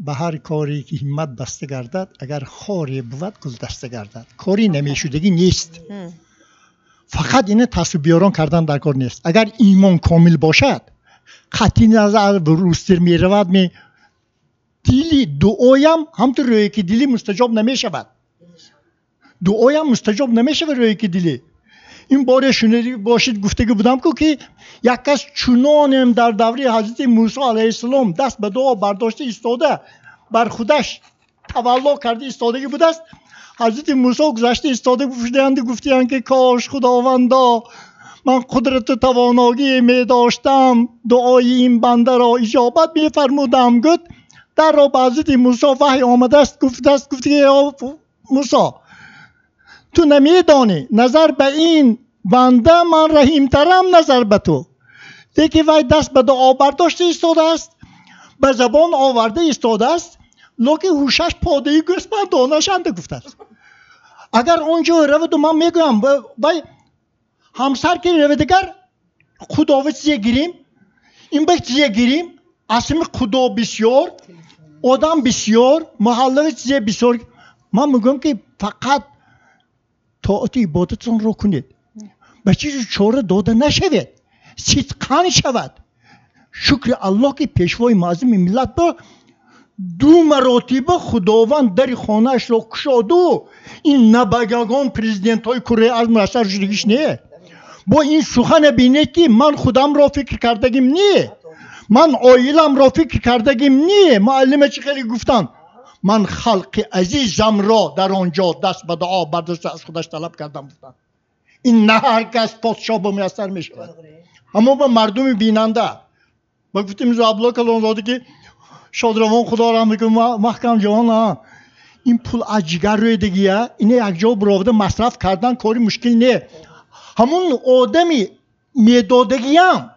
Ба ҳар коре ки ҳиммат баста гардад, агар хоре бувад, гулдаста гардад. Кори намешудагӣ нест, фақат ина таассубиёрон кардан дар кор нест. Агар имон комил бошад, қатъи назар рустир меравад ме, дили дуоям ҳамту рӯе ки дили мустаҷоб намешавад, дуоям мустаҷоб намешавад рӯе ки дили. Ин боре шунида бошед, гуфтагӣ будам ку, ки як кас чунонем дар давраи ҳазрати Мусо алайҳиссалом даст ба дуо бардошта истода, бар худаш тавалло карда истодагӣ будааст. Ҳазрати Мусо гузашта истода гуфтаянду гуфтаянд, ки кош, Худовандо, ман қудрату тавоногӣ медоштам, дуои ин бандаро иҷобат мефармудам. Гуфт, дарро ба ҳазрати Мусо ваҳй омадааст, гуфтааст, гуфт, ки Мусо, ту намедонӣ, назар ба ин банда ман раҳимтарам назар ба ту, лекин вай даст ба дуо бардошта истодааст, ба забон оварда истодааст, лекин ҳушаш подаи гӯсфанд донашанда, гуфтааст. Агар он ҷо раваду, ман мегӯям, вай ҳамсар ки равадагар, худова чизе гирим, ин ба чизе гирим, асми худо бисёр одам, бисёр маҳаллави чизе бисёр. Ман мегӯям, ки фақат тоату ибодатонро кунед, ба чизу чора дода нашавед, сидқан шавад. Шукри Аллоҳ, ки пешвои муаззами миллат бо ду маротиба Худованд дари хонаашро кушоду. Ин на ба ягон президентҳои кураи арз муяссар шудагиш не. Бо ин сухане бинед, ки ман худамро фикр кардагим не, ман оиламро фикр кардагим не, муаллима чӣ хеле гуфтанд, ман халқи азизамро дар он ҷо даст ба дуо бардошта аз худаш талаб кардам, гуфтанд. Ин на ҳар кас подшоҳ бо муяссар мешавад. Аммо ба мардуми бинанда ба гуфтим Абдулло Калонзода, ки шодравон, худо раҳмат кунад, маҳкам ҷон, ин пул аз ҷигар рӯйдагия, ина якҷо буроварда масраф кардан кори мушкил не. Ҳамун одами медодагиям,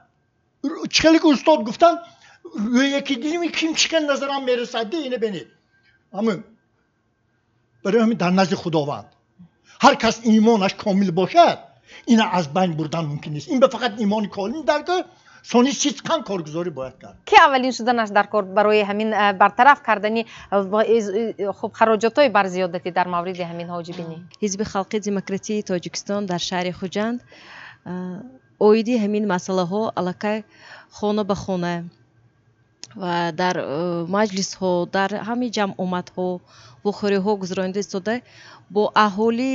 чӣ хеле ки устод гуфтанд, рӯяки дилми ким чӣ хел назарам мерасад, ина бинед. Ҳамун барои ҳамин дар назди Худованд ҳар кас имонаш комил бошад, ина аз байн бурдан мумкин нест. Ин ба фақат имони комил дар кор, сони сидқан коргузорӣ бояд кард. Ки аввалин шуданаш дар кор барои ҳамин бартараф кардани хуб хароҷотҳои барзиёдатӣ дар мавриди ҳамин ҳоҷибинӣ? Ҳизби халқи демократии Тоҷикистон дар шаҳри Хуҷанд оиди ҳамин масъалаҳо аллакай хона ба хона Ва дар маҷлисҳо, дар ҳамаи ҷамъомадҳо, вохӯриҳо гузаронида истода, бо аҳолӣ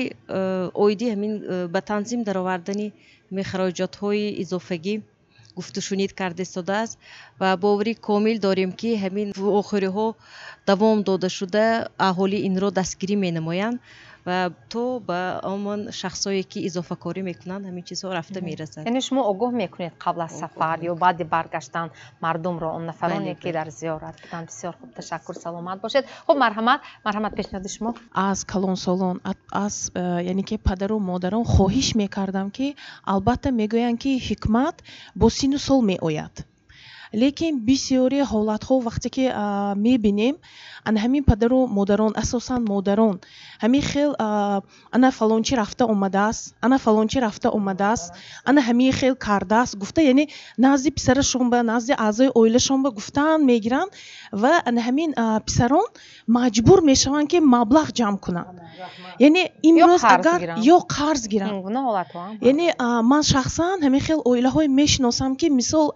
оиди ҳамин ба танзим даровардани ҳамин хароҷотҳои изофагӣ гуфтушунид карда истодааст ва боварӣ комил дорем, ки ҳамин вохӯриҳо давом дода шуда, аҳолӣ инро дастгирӣ менамоянд ва то ба ҳамон шахсое, ки изофакорӣ мекунанд, ҳамин чизҳо рафта мерасад. Яъне шумо огоҳ мекунед қабл аз сафар ё баъди баргаштан мардумро, он нафароне, ки дар зиёрат буданд. Бисёр хуб, ташаккур, саломат бошед. Хуб, марҳамат, марҳамат, пешниҳоди шумо. Аз калонсолон, аз яъне ки падару модарон хоҳиш мекардам, ки албатта мегӯянд, ки ҳикмат бо сину сол меояд, лекин бисёри ҳолатҳо вақте ки мебинем, ана ҳамин падару модарон, асосан модарон, ҳамин хел ана фалончӣ рафта омадааст, ана фалончӣ рафта омадааст, ана ҳамин хел кардааст гуфта, яъне назди писарашон ба назди аъзои оилашон ба гуфтан мегиранд ва ана ҳамин писарон маҷбур мешаванд, ки маблағ ҷамъ кунанд. Яъне имрӯз агар ё қарз гиранд, яъне ман шахсан ҳамин хел оилаҳое мешиносам, ки мисол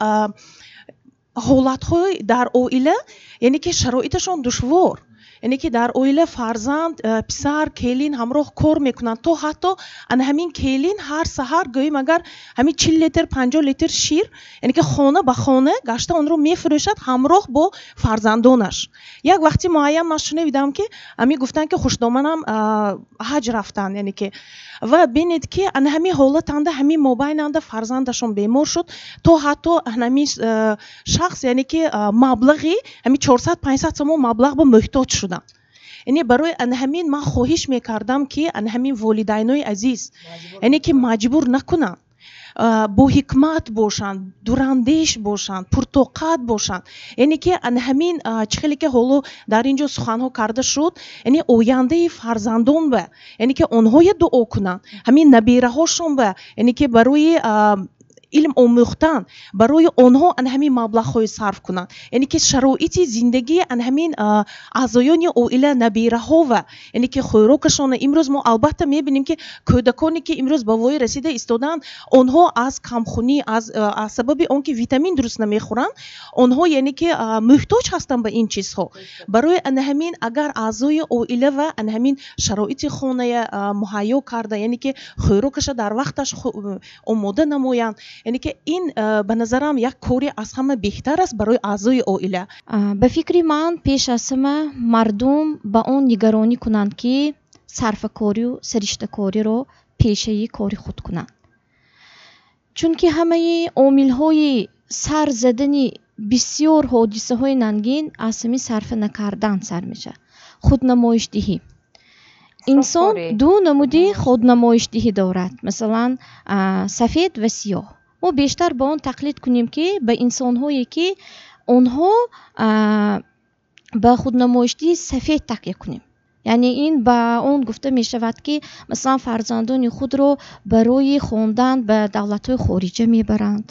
ҳолатҳои дар оила, яъне ки шароиташон душвор, яъне ки дар оила фарзанд, писар, келин ҳамроҳ кор мекунанд, то ҳатто ана ҳамин келин ҳар саҳар, гӯем агар, ҳамин 40 литр, 50 литр шир, яъне ки хона ба хона гашта онро мефурӯшад ҳамроҳ бо фарзандонаш. Як вақти муайян ман шунавидам, ки ҳамин гуфтанд, ки хушдоманам ҳаҷ рафтанд, яъне ки ва бинед, ки ана ҳамин ҳолатанда, ҳамин мобайнанда фарзандашон бемор шуд, то ҳатто ҳамин шахс, яъне ки маблағи ҳамин 400-500 сомон маблағ ба муҳтоҷ шуданд. Яъне барои ана ҳамин ман хоҳиш мекардам, ки ана ҳамин волидайнои азиз, яъне ки маҷбур накунанд, бо ҳикмат бошанд, дурандеш бошанд, пуртоқат бошанд. Яъне ки ана ҳамин чӣ хеле ки ҳоло дар ин ҷо суханҳо карда шуд, яъне ояндаи фарзандон ба, яъне ки онҳое дуо кунанд, ҳамин набераҳошон ба, яъне ки барои илм омӯхтан, барои онҳо ана ҳамин маблағҳое сарф кунанд, яъне ки шароити зиндагии ана ҳамин аъзоёни оила, набераҳо ва яъне ки хӯрокашона. Имрӯз мо албатта мебинем, ки кӯдаконе, ки имрӯз ба воя расида истодаанд, онҳо аз камхунӣ, аз сабаби он ки витамин дуруст намехӯранд, онҳо яъне ки муҳтоҷ ҳастанд ба ин чизҳо. Барои ана ҳамин агар аъзои оила ва ана ҳамин шароити хоная муҳайё карда, яъне ки хӯрокаша дар вақташ омода намоянд, яъне ки ин ба назарам як кори аз ҳама беҳтар аст барои аъзои оила. Ба фикри ман, пеш аз ҳама мардум ба он нигаронӣ кунанд, ки сарфакорию сариштакориро пешаи кори худ кунанд, чунки ҳамаи омилҳои сар задани бисёр ҳодисаҳои нангин аз ҳамин сарфа накардан сар мешавад. Худнамоишдиҳӣ. Инсон ду намуди худнамоишдиҳӣ дорад, масалан, сафед ва сиёҳ. Мо бештар ба он тақлид кунем, ки ба инсонҳое, ки онҳо ба худнамоишдиҳии сафед такя кунем. Яъне ин ба он гуфта мешавад, ки масалан фарзандони худро барои хондан ба давлатҳои хориҷа мебаранд,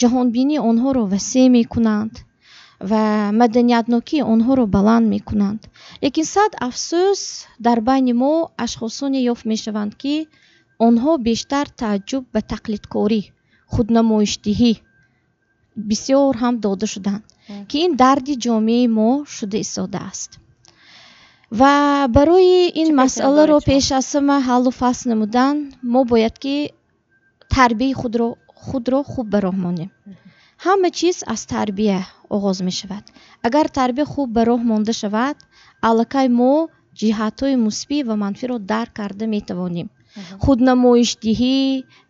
ҷаҳонбинии онҳоро васеъ мекунанд ва маданиятнокии онҳоро баланд мекунанд. Лекин сад афсӯс, дар байни мо ашхосоне ёфт мешаванд, ки онҳо бештар тааҷҷуб ба тақлидкорӣ, худнамоишдиҳӣ бисёр ҳам дода шуданд, ки ин дарди ҷомеаи мо шуда истодааст. Ва барои ин масъаларо пеш аз ҳама ҳаллу фасл намудан, мо бояд ки тарбияи худро хуб ба роҳ монем. Ҳама чиз аз тарбия оғоз мешавад. Агар тарбия хуб ба роҳ монда шавад, аллакай мо ҷиҳатҳои мусбӣ ва манфиро дарк карда метавонем. Худнамоишдиҳӣ,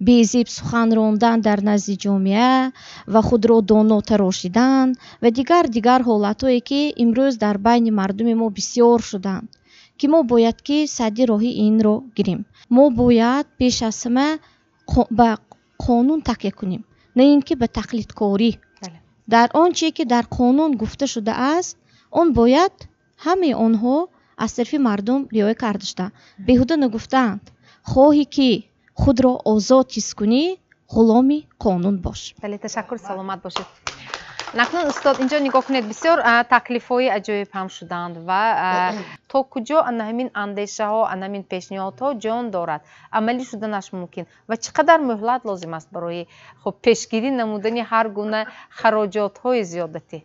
безеб сухан рондан дар назди ҷомеа ва худро доно тарошидан ва дигар дигар ҳолатҳое, ки имрӯз дар байни мардуми мо бисёр шуданд, ки мо бояд ки садди роҳи инро гирем. Мо бояд пеш аз ҳама ба қонун такя кунем, на ин ки ба тақлидкорӣ. Дар он чие, ки дар қонун гуфта шудааст, он бояд ҳамаи онҳо аз тарафи мардум риоя карда шуданд. Беҳуда нагуфтаанд: хоҳӣ ки худро озод ҳис кунӣ, ғуломи қонун бош. Бале, ташаккур, саломат бошед. Накнун устод, инҷо нигоҳ кунед, бисёр таклифҳои аҷоиб ҳам шуданд ва то куҷо ана ҳамин андешаҳо, ана ҳамин пешниҳодҳо ҷон дорад, амалӣ шуданаш мумкин ва чӣ қадар муҳлат лозим аст барои хуб пешгирӣ намудани ҳар гуна хароҷотҳои зиёдатӣ?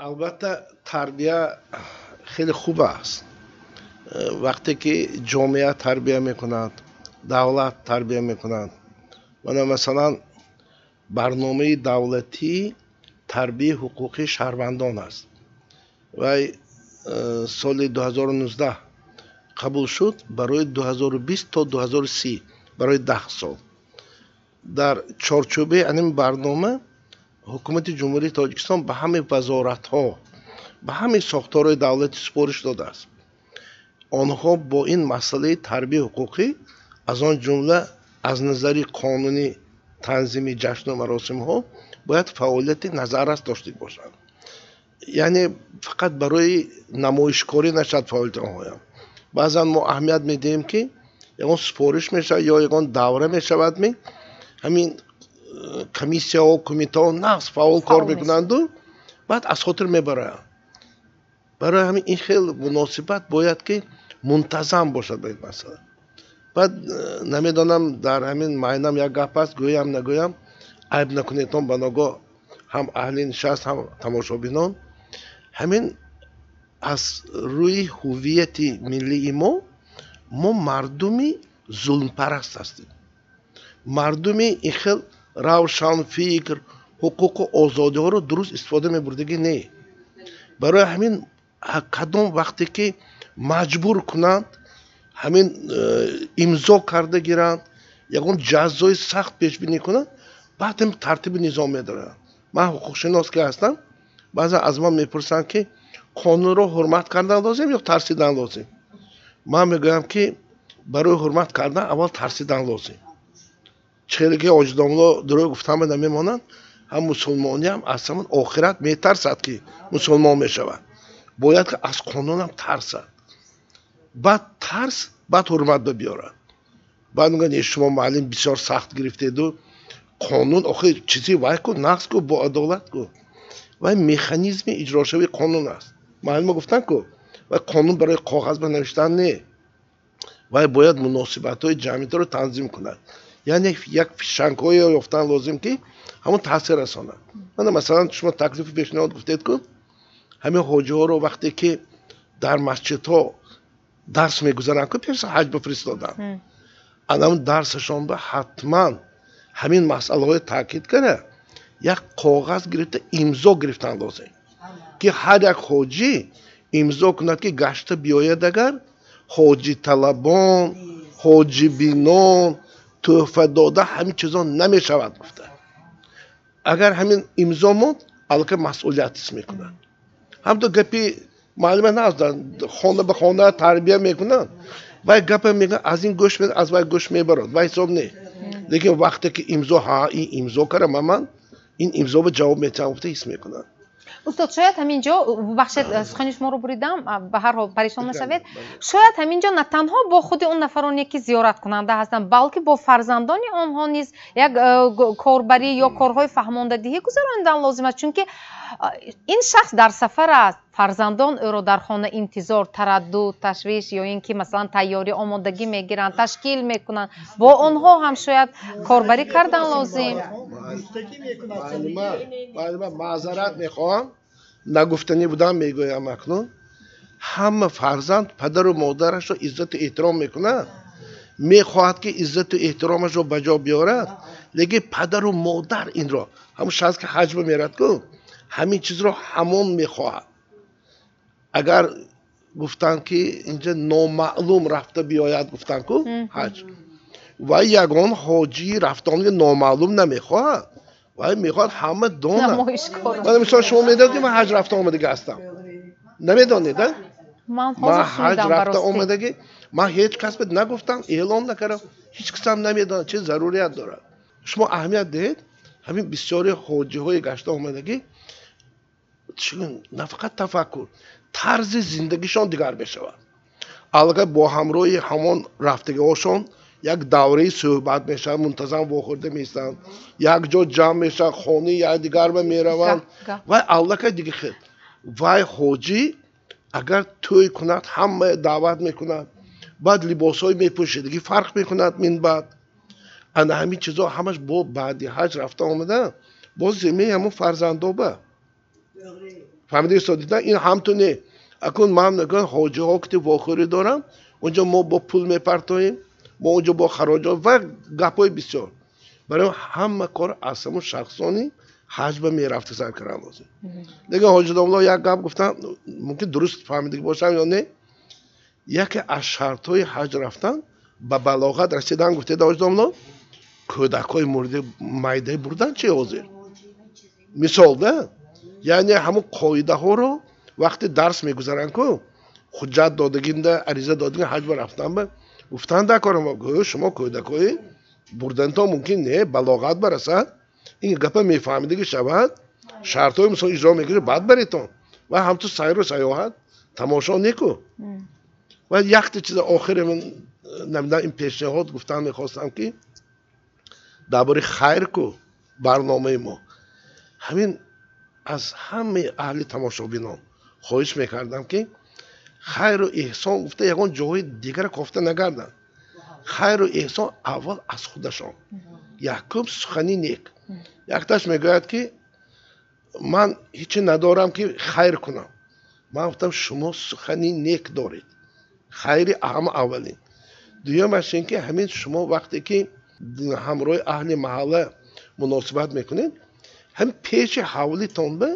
Албатта, тарбия хеле хуб аст. Вақте ки ҷомеа тарбия мекунад, давлат тарбия мекунад. Мана масалан, барномаи давлатии тарбияи ҳуқуқии шаҳрвандон аст. Вай соли 2019 қабул шуд барои 2020 то 2030, барои 10 сол. Дар чорчӯбаи ин барнома ҳукумати Ҷумҳурии Тоҷикистон ба ҳамаи вазоратҳо, ба ҳамаи сохторҳои давлатӣ супориш додааст. Онҳо бо ин масъалаи тарбияи ҳуқуқӣ, аз он ҷумла аз назари қонунӣ танзими ҷашну маросимҳо, бояд фаъолияти назаррас дошта бошанд. Яъне фақат барои намоишкорӣ нашавад фаъолияти онҳоям. Баъзан мо аҳамият медиҳем, ки ягон супориш мешавад ё ягон давра мешавад, ҳамин комиссияҳо, кумитаҳо нағз фаъол кор мекунанду баъд аз хотир мебаранд. Барои ҳамин ин хел муносибат бояд ки мунтазам бошад ба ин масъала. Баъд намедонам, дар ҳамин майнам як гап аст, гӯям нагӯям, айб накунедон ба ногоҳ ҳам аҳли нишаст, ҳам тамошобинон. Ҳамин аз рӯи ҳуввияти миллии мо мардуми зулмпараст ҳастем. Мардуми ин хел равшанфикр, ҳуқуқу озодиҳоро дуруст истифода мебурдагӣ не. Барои ҳамин кадом вақте ки маҷбур кунанд, ҳамин имзо карда гиранд, ягон ҷазои сахт пешбинӣ кунанд, баъд ҳам тартиби низом медоранд. Ман ҳуқуқшинос ки ҳастам, баъзан аз ман мепурсанд, ки қонунро ҳурмат кардан лозим ё тарсидан лозим? Ман мегӯям, ки барои ҳурмат кардан аввал тарсидан лозим. Чӣ ки оҷдомло дурӯғ гуфтан намемонанд, ҳам мусулмониам аз ҳамон охират метарсад, ки мусулмон мешавад. Бояд ки аз қонунам тарсад. Баъд тарс, баъд ҳурмат ба биёрад. Баъд мегӯянд, шумо муаллим бисёр сахт гирифтеду қонун охир чизи вай ку, нақз ку, бо адолат ку. Вай механизми иҷрошавии қонун аст. Муаллима гуфтанд ку, вай қонун барои коғаз ба навиштан не. Вай бояд муносибатҳои ҷамъиятро танзим кунад. Яъне як фишангҳое ёфтан лозим, ки ҳамон таъсир расонад. Мана масалан, шумо таклифу пешниҳод гуфтед ку, ҳамин ҳоҷиҳоро вақте ки дар масҷидҳо дарс мегузаранд ку, пеш ҳаҷ бифиристоданд, анам дарсашон ба ҳатман ҳамин масъалаҳое таъкид кара, як коғаз гирифта имзо гирифтан лозим, ки ҳар як ҳоҷӣ имзо кунад, ки гашта биёяд, агар ҳоҷиталабон, ҳоҷибинон, тӯҳфа дода, ҳамин чизо намешавад гуфта. Агар ҳамин имзо монд, аллакай масъулият ҳис мекунад. Ҳамто гапи муаллима назданд, хона ба хона тарбия мекунанд, вай гапа мегӯяд, аз ин гӯш аз вай гӯш мебарад, вай ҳисоб не. Лекин вақте ки имзо, ҳа, ин имзо кара, ман ин имзо ба ҷавоб метиҳам гуфта ҳис мекунад. Устод, шояд ҳамин ҷо, бубахшед, сухани шуморо буридам, ба ҳар ҳол парешон нашавед, шояд ҳамин ҷо на танҳо бо худи он нафароне, ки зиёраткунанда ҳастанд, балки бо фарзандони онҳо низ як корбарӣ ё корҳои фаҳмондадиҳӣ гузаронидан лозим аст, чунки ин шахс дар сафар аст, фарзандон ӯро дар хона интизор, тараддуд, ташвиш ё ин ки масалан тайёрӣ, омодагӣ мегиранд, ташкил мекунанд, бо онҳо ҳам шояд корбарӣ кардан лозим. Муаллима, маъзарат мехоҳам, нагуфтанӣ будам, мегӯям акнун. Ҳама фарзанд падару модарашро иззату эҳтиром мекунад, мехоҳад, ки иззату эҳтиромашро ба ҷо биёрад, лекин падару модар инро, ҳамон шахс ки ҳаҷ мерад ку, ҳамин чизро ҳамон мехоҳад. Агар гуфтанд, ки инҷа номаълум рафта биёяд, гуфтанд ку ҳаҷ, вай ягон ҳоҷии рафтони номаълум намехоҳад, вай мехоҳад ҳама донад. Мисол, шумо медонед, ки ман ҳаҷ рафта омадагӣ ҳастам? Намедонед, а? Ман Ман ҳаҷ рафта омадагӣ, ман ҳеҷ кас ба нагуфтам, эълон накардам, ҳеҷ касам намедонад, чӣ зарурият дорад. Шумо аҳамият диҳед, ҳамин бисёри ҳоҷиҳои гашта омадагӣ на фақат тафаккур, тарзи зиндагишон дигар мешавад. Аллакай бо ҳамроҳи ҳамон рафтагиҳошон Як давраи суҳбат мешавад, мунтазам вохӯрда меистанд, як ҷо ҷамъ мешаванд, хонаи якдигарба мераванд. Вай аллакай дига хел. Вай ҳоҷӣ агар тӯй кунад, ҳама даъват мекунад, баъд либосҳои мепӯшидагӣ фарқ мекунад минбаъд. Ана ҳамин чизо ҳамаш бо баъди ҳаҷ рафта омада, боз зиммаи ҳамон фарзандоба. Фаҳмида истодида? Ин ҳамту не. Акун ман мегӯям ҳоҷиҳо ки вохӯрӣ дорам, онҷо мо бо пул мепартоем, мо онҷо бо хароҷот ва гапҳои бисёр. Барои ҳама кор аз ҳамон шахсони ҳаҷ ба мерафта сар кардан лозим. Лекин ҳоҷи домло як гап гуфтам, мумкин дуруст фаҳмидагӣ бошам ё не, яке аз шартҳои ҳаҷ рафтан ба балоғат расидан гуфтед ҳоҷи домло, кӯдакҳои мурди майдаи бурдан чи ҳозир? Мисол да? Яъне ҳамон қоидаҳоро вақте дарс мегузаранд ку, ҳуҷҷат додагинда, ариза додагин ҳаҷ ба рафтан ба гуфтан дар корам, шумо кӯдакҳои бурдантон мумкин не, балоғат барасад, ин гапа мефаҳмидагӣ шавад, шартҳои мисол иҷро мекунед, баъд баретон. Ва ҳамту сайру саёҳат тамошо неку. Ва якта чиза охире ман намедонам ин пешниҳод гуфтан мехостам ки дар бораи хайр ку барномаи мо. Ҳамин аз ҳамаи аҳли тамошобинон хоҳиш мекардам ки хайру эҳсон гуфта ягон ҷоҳои дигара кофта нагарданд. Хайру эҳсон аввал аз худашон. Якум сухани нек. Якташ мегӯяд ки ман ҳечи надорам ки хайр кунам. Ман гуфтам шумо сухани нек доред. Хайри ҳама аввалин. Дуюмаш ин ки ҳамин шумо вақте ки ҳамроҳи аҳли маҳалла муносибат мекунед, ҳам пеши ҳавлитон ба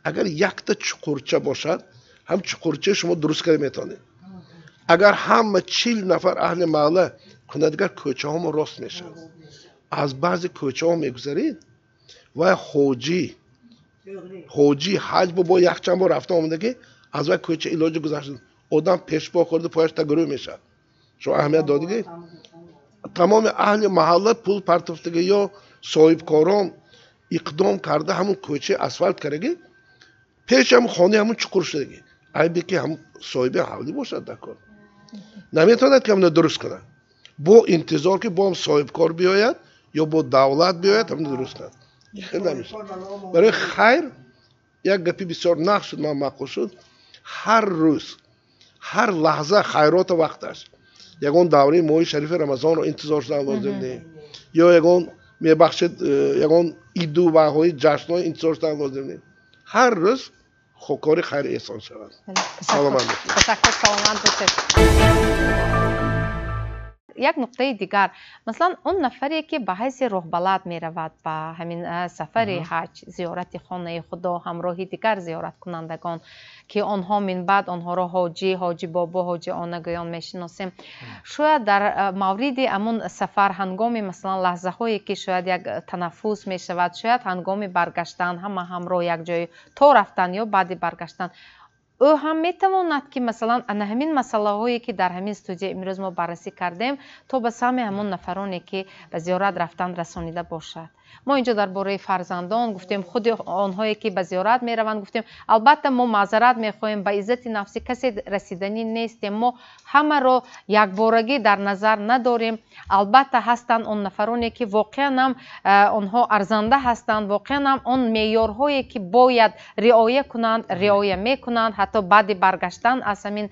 агар якта чуқурча бошад, ҳам чуқурча шумо дуруст карда метавонед. Агар ҳама 40 нафар аҳли маҳалла кунад, дигар кӯчаҳомо рост мешавад. Аз баъзе кӯчаҳо мегузаред ва ҳоҷӣ ҳаҷ бо якчанд бор рафта омада ки аз вай кӯча илоҷи гузашт, одам пешпо хӯрда пояш тагурӯ мешавад. Шумо аҳамият додигӣ? Тамоми аҳли маҳалла пул партофтагӣ ё соҳибкорон иқдом карда ҳамон кӯчаи асфалт кардагӣ, пеши ҳамон хонаи ҳамон чуқур шудагӣ. Айбе ки ҳам соҳиби ҳавлӣ бошад дар кор. Наметавонад ки ҳамона дуруст кунад. Бо интизор ки бо ҳам соҳибкор биёяд ё бо давлат биёяд ҳамона дуруст кунад. Хеле намешавад. Барои хайр як гапи бисёр нағз шуд, ман маъқул шуд. Ҳар рӯз, ҳар лаҳза хайрота вақташ. Ягон давраи моҳи шарифи Рамазонро интизор шудан лозим не. Ё ягон мебахшед, ягон иду ваҳои ҷашнҳо интизор шудан лозим не. Ҳар рӯз кори хайр эҳсон шавад. Саломат бошед. Ташаккур, саломат бошед. Як нуқтаи дигар, масалан он нафаре ки ба ҳайси роҳбалад меравад ба ҳамин сафари ҳаҷ, зиёрати хонаи Худо ҳамроҳи дигар зиёраткунандагон ки онҳо минбаъд онҳоро ҳоҷӣ, ҳоҷӣ бобо, ҳоҷӣ онагӯён мешиносем, шояд дар мавриди ҳамон сафар ҳангоми масалан лаҳзаҳое ки шояд як танаффус мешавад, шояд ҳангоми баргаштан ҳама ҳамроҳ якҷоя то рафтан ё баъди баргаштан, ӯ ҳам метавонад ки масалан ана ҳамин масъалаҳое ки дар ҳамин студия имрӯз мо баррасӣ кардем то ба сами ҳамон нафароне ки ба зиёрат рафтан расонида бошад. Мо инҷо дар бораи фарзандон гуфтем, худи онҳое ки ба зиёрат мераванд гуфтем. Албатта мо маъзарат мехоҳем, ба иззати нафси касе расиданӣ нестем, мо ҳамаро якборагӣ дар назар надорем. Албатта ҳастанд он нафароне ки воқеан ҳам онҳо арзанда ҳастанд, воқеан ҳам он меъёрҳое ки бояд риоя кунанд риоя мекунанд, ҳатто баъди баргаштан аз ҳамин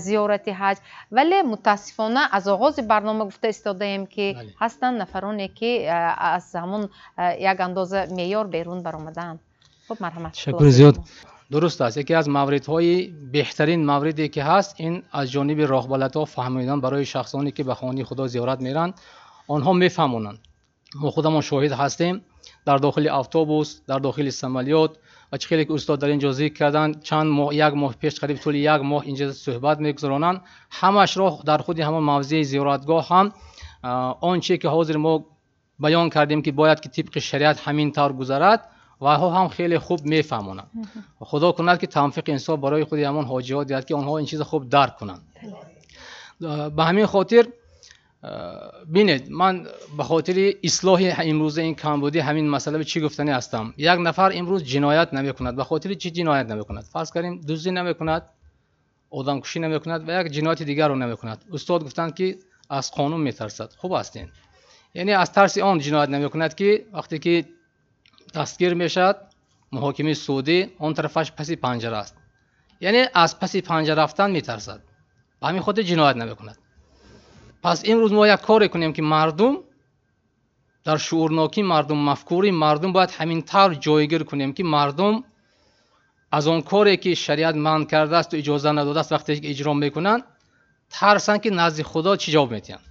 зиёрати ҳаҷ. Вале мутаассифона аз оғози барнома гуфта истодаем ки ҳастанд нафароне ки аз ҳамон як андоза меъёр берун баромадаанд. Хуб, марҳамат. Ташаккури зиёд. Дуруст аст, яке аз мавридҳои беҳтарин мавриде ки ҳаст ин аз ҷониби роҳбаладҳо фаҳмидан барои шахсоне ки ба хонаи Худо зиёрат меранд, онҳо мефаҳмонанд. Мо худамон шоҳид ҳастем дар дохили автобус, дар дохили самолёт ва чӣ хеле ки устод дар ин ҷо зикр карданд, чанд моҳ, як моҳ пеш, қариб тӯли як моҳ инҷо суҳбат мегузаронанд. Ҳамашро дар худи ҳамон мавзеи зиёратгоҳ ҳам он чизе ки ҳозир мо баён кардем ки бояд ки тибқи шариат ҳамин тавр гузарад, вайҳо ҳам хеле хуб мефаҳмонанд. Худо кунад ки тавфиқи инсоф барои худи ҳамон ҳоҷиҳо диҳад ки онҳо ин чизро хуб дарк кунанд. Ба ҳамин хотир бинед, ман ба хотири ислоҳи имрӯза ин камбудӣ ҳамин масъала чӣ гуфтанӣ ҳастам. Як нафар имрӯз ҷиноят намекунад. Ба хотири чӣ ҷиноят намекунад? Фарз кардем дуздӣ намекунад, одамкушӣ намекунад ва як ҷинояти дигарро намекунад. Устод гуфтанд ки Аз қонун метарсад. Хуб аст ин. Яъне аз тарси он ҷиноят намекунад, ки вақте ки дастгир мешавад, муҳокимаи судӣ он тарафаш паси панҷара аст. Яъне аз паси панҷара рафтан метарсад. Ба ҳамин хотир ҷиноят намекунад. Пас имрӯз мо як коре кунем, ки мардум дар шуурнокӣ мардум, мафкури мардум бояд ҳамин тавр ҷойгир кунем, ки мардум аз он коре ки шариат манъ кардааст ва иҷоза надодааст, вақте ки иҷро мекунанд, тарсанд, ки назди Худо чӣ ҷавоб медиҳанд.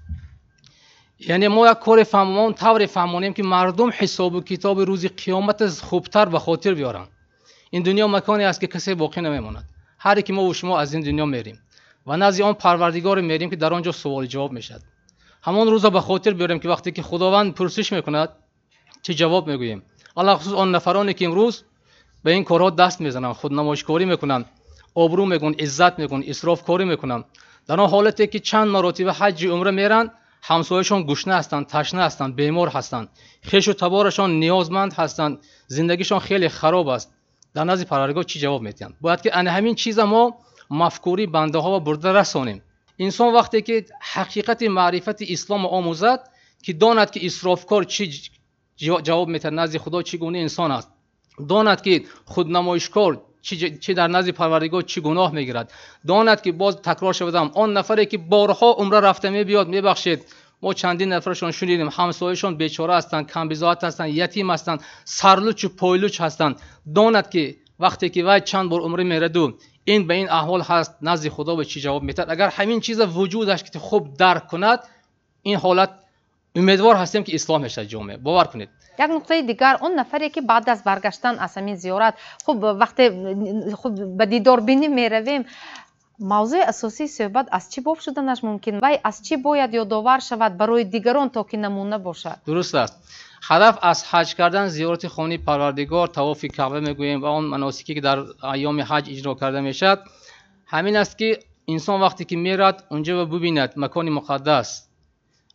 Яъне мо як коре фаҳмон, тавре фаҳмонем, ки мардум ҳисобу китоби рӯзи қиёмат хубтар ба хотир биёранд. Ин дунё маконе аст, ки касе боқӣ намемонад. Ҳар яке мо ва шумо аз ин дунё мерем ва назди он Парвардигоре мерем, ки дар он ҷо суолу ҷавоб мешавад. Ҳамон рӯза ба хотир биёрем, ки вақте ки Худованд пурсиш мекунад, чӣ ҷавоб мегӯем. Алахусус он нафароне, ки имрӯз ба ин корҳо даст мезананд, худнамоишкорӣ мекунанд, обрӯ мегӯянд, иззат мегӯянд, исрофкорӣ мекунанд. Дар он ҳолате ки чанд маротиба ҳаҷи умра меранд, ҳамсояшон гушна ҳастанд, ташна ҳастанд, бемор ҳастанд, хешу таборашон ниёзманд ҳастанд, зиндагишон хеле хароб аст. Дар назди Парвардигор чӣ ҷавоб медиҳанд? Бояд ки ана ҳамин чиза мо мафкури бандаҳо бурда расонем. Инсон вақте ки ҳақиқати маърифати исломро омӯзад, ки донад, ки исрофкор чӣ ҷавоб медиҳад назди Худо, чӣ гуна инсон аст, донад, ки худнамоишкор чӣ дар назди Парвардигор чӣ гуноҳ мегирад, донад, ки боз такрор шавадам, он нафаре ки борҳо умра рафта мебиёд, мебахшед, мо чандин нафарашон шунидем, ҳамсояшон бечора ҳастанд, камбизоат ҳастанд, ятим ҳастанд, сарлучу пойлуч ҳастанд, донад, ки вақте ки вай чанд бор умра мераду ин ба ин аҳвол ҳаст, назди Худо ба чӣ ҷавоб медиҳад. Агар ҳамин чиза вуҷудаш ки хуб дарк кунад, ин ҳолат умедвор ҳастем, ки ислоҳ мешавад ҷомеа. Бовар кунед. Як нуқтаи дигар, он нафаре ки баъд аз баргаштан аз ҳамин зиёрат, хуб, вақте хуб ба дидорбинӣ меравем, мавзӯи асосии суҳбат аз чӣ боб шуданаш мумкин? Вай аз чӣ бояд ёдовар шавад барои дигарон, то ки намуна бошад? Дуруст аст. Ҳадаф аз ҳаҷ кардан зиёрати хонаи Парвардигор, тавофи Каъба мегӯем ва он маносике, ки дар айёми ҳаҷ иҷро карда мешавад, ҳамин аст, ки инсон вақте ки мерад унҷо ва бубинад макони муқаддас,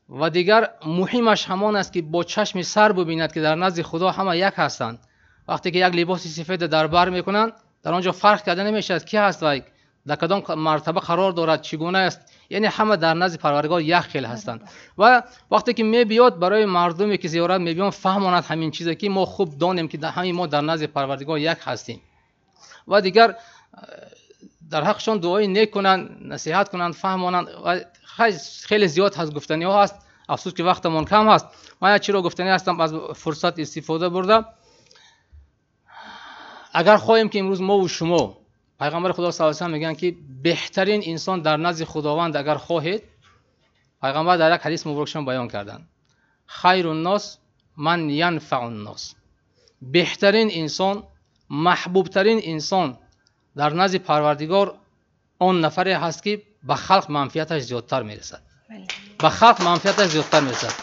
ва дигар муҳимаш ҳамон аст, ки бо чашми сар бубинад, ки дар назди Худо ҳама як ҳастанд. Вақте ки як либоси сифед дар бар мекунанд, дар он ҷо фарқ карда намешавад, ки ҳаст ва дар кадом мартаба қарор дорад, чӣ гуна аст. Яъне ҳама дар назди Парвардигор як хел ҳастанд. Ва вақте ки мебиёд, барои мардуме ки зиёрат мебиёнд, фаҳмонад ҳамин чизе, ки мо хуб донем, ки ҳамин мо дар назди Парвардигор як ҳастем. Ва дигар дар ҳаққшон дуои нек кунанд, насиҳат кунанд, фаҳмонанд. Ва хеле зиёд ҳаст, гуфтаниҳо ҳаст, афсӯс ки вақтамон кам ҳаст. Ман як чиро гуфтанӣ ҳастам, аз фурсат истифода бурда. Агар хоҳем, ки имрӯз мо ва шумо, пайғамбари Худо саллаллоҳу алайҳи васаллам мегӯянд, ки беҳтарин инсон дар назди Худованд агар хоҳед, пайғамбар дар як ҳадис муборакшон баён карданд: хайрун нос ман янфаун нос. Беҳтарин инсон, маҳбубтарин инсон дар назди Парвардигор он нафаре ҳаст, ки ба халқ манфиаташ зиёдтар мерасад. Ба халқ манфиаташ зиёдтар мерасад.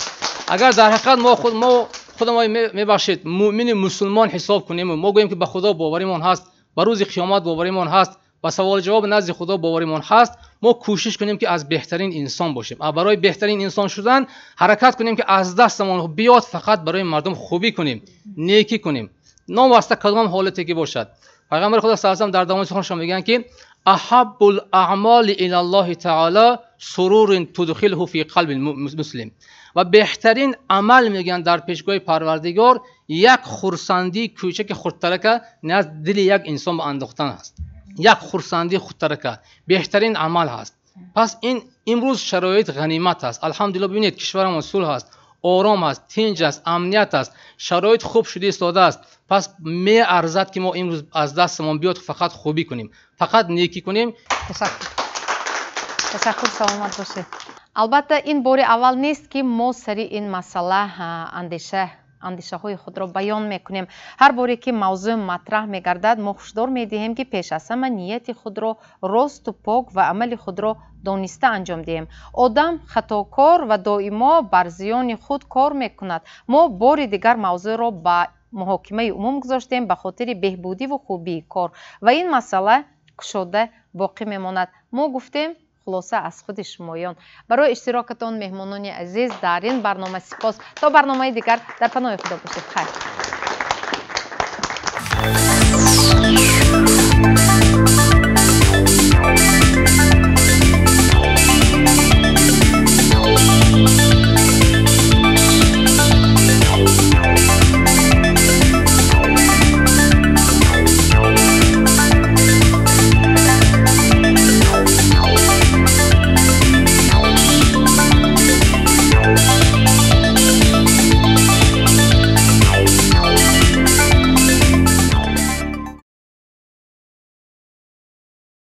Агар дар ҳақиқат мо худ мо худамон, мебахшед, мӯъмини мусулмон ҳисоб кунем, мо гӯем, ки ба Худо боваримон ҳаст, ба рӯзи қиёмат боваримон ҳаст, ба саволу ҷавоб назди Худо боваримон ҳаст, мо кӯшиш кунем, ки аз беҳтарин инсон бошем. Барои беҳтарин инсон шудан ҳаракат кунем, ки аз дастамон биёд фақат барои мардум хубӣ кунем, некӣ кунем, новаста кадом ҳолате ки бошад. Пайғамбари Худо саллаллоҳу алайҳи васаллам дар давоми суханашон мегӯянд, ки аҳаббул аъмоли илаллоҳи таъоло сурурин тудхилҳу фи қалби муслим. Ва беҳтарин амал, мегӯянд, дар пешгоҳи Парвардигор як хурсандии кӯчаки хурдтарака назд дили як инсон ба андохтан аст. Як хурсандии хурдтарака беҳтарин амал ҳаст. Пас ин имрӯз шароит ғанимат аст. Алҳамдулиллоҳ, бибинед, кишварамон сулҳ аст, ором аст, тинҷ аст, амният аст, шароит хуб шуда истодааст. Пас меарзад, ки мо имрӯз аз дастамон биёд фақат хубӣ кунем, фақат некӣ кунем. Ташаккур, саломат бошед. Албатта, ин бори аввал нест, ки мо сари ин масъала андешаҳои худро баён мекунем. Ҳар боре ки мавзӯъ матраҳ мегардад, мо ҳушдор медиҳем, ки пеш аз ҳама нияти худро росту пок ва амали худро дониста анҷом диҳем. Одам хатокор ва доимо бар зиёни худ кор мекунад. Мо бори дигар мавзӯъро ба муҳокимаи умум гузоштем ба хотири беҳбудиву хубии кор, ва ин масъала кушода боқӣ мемонад. Мо гуфтем, хулоса аз худи шумоён. Барои иштирокатон, меҳмонони азиз, дар ин барнома сипос. То барномаи дигар дар паноҳи Худо бошед. Хайр.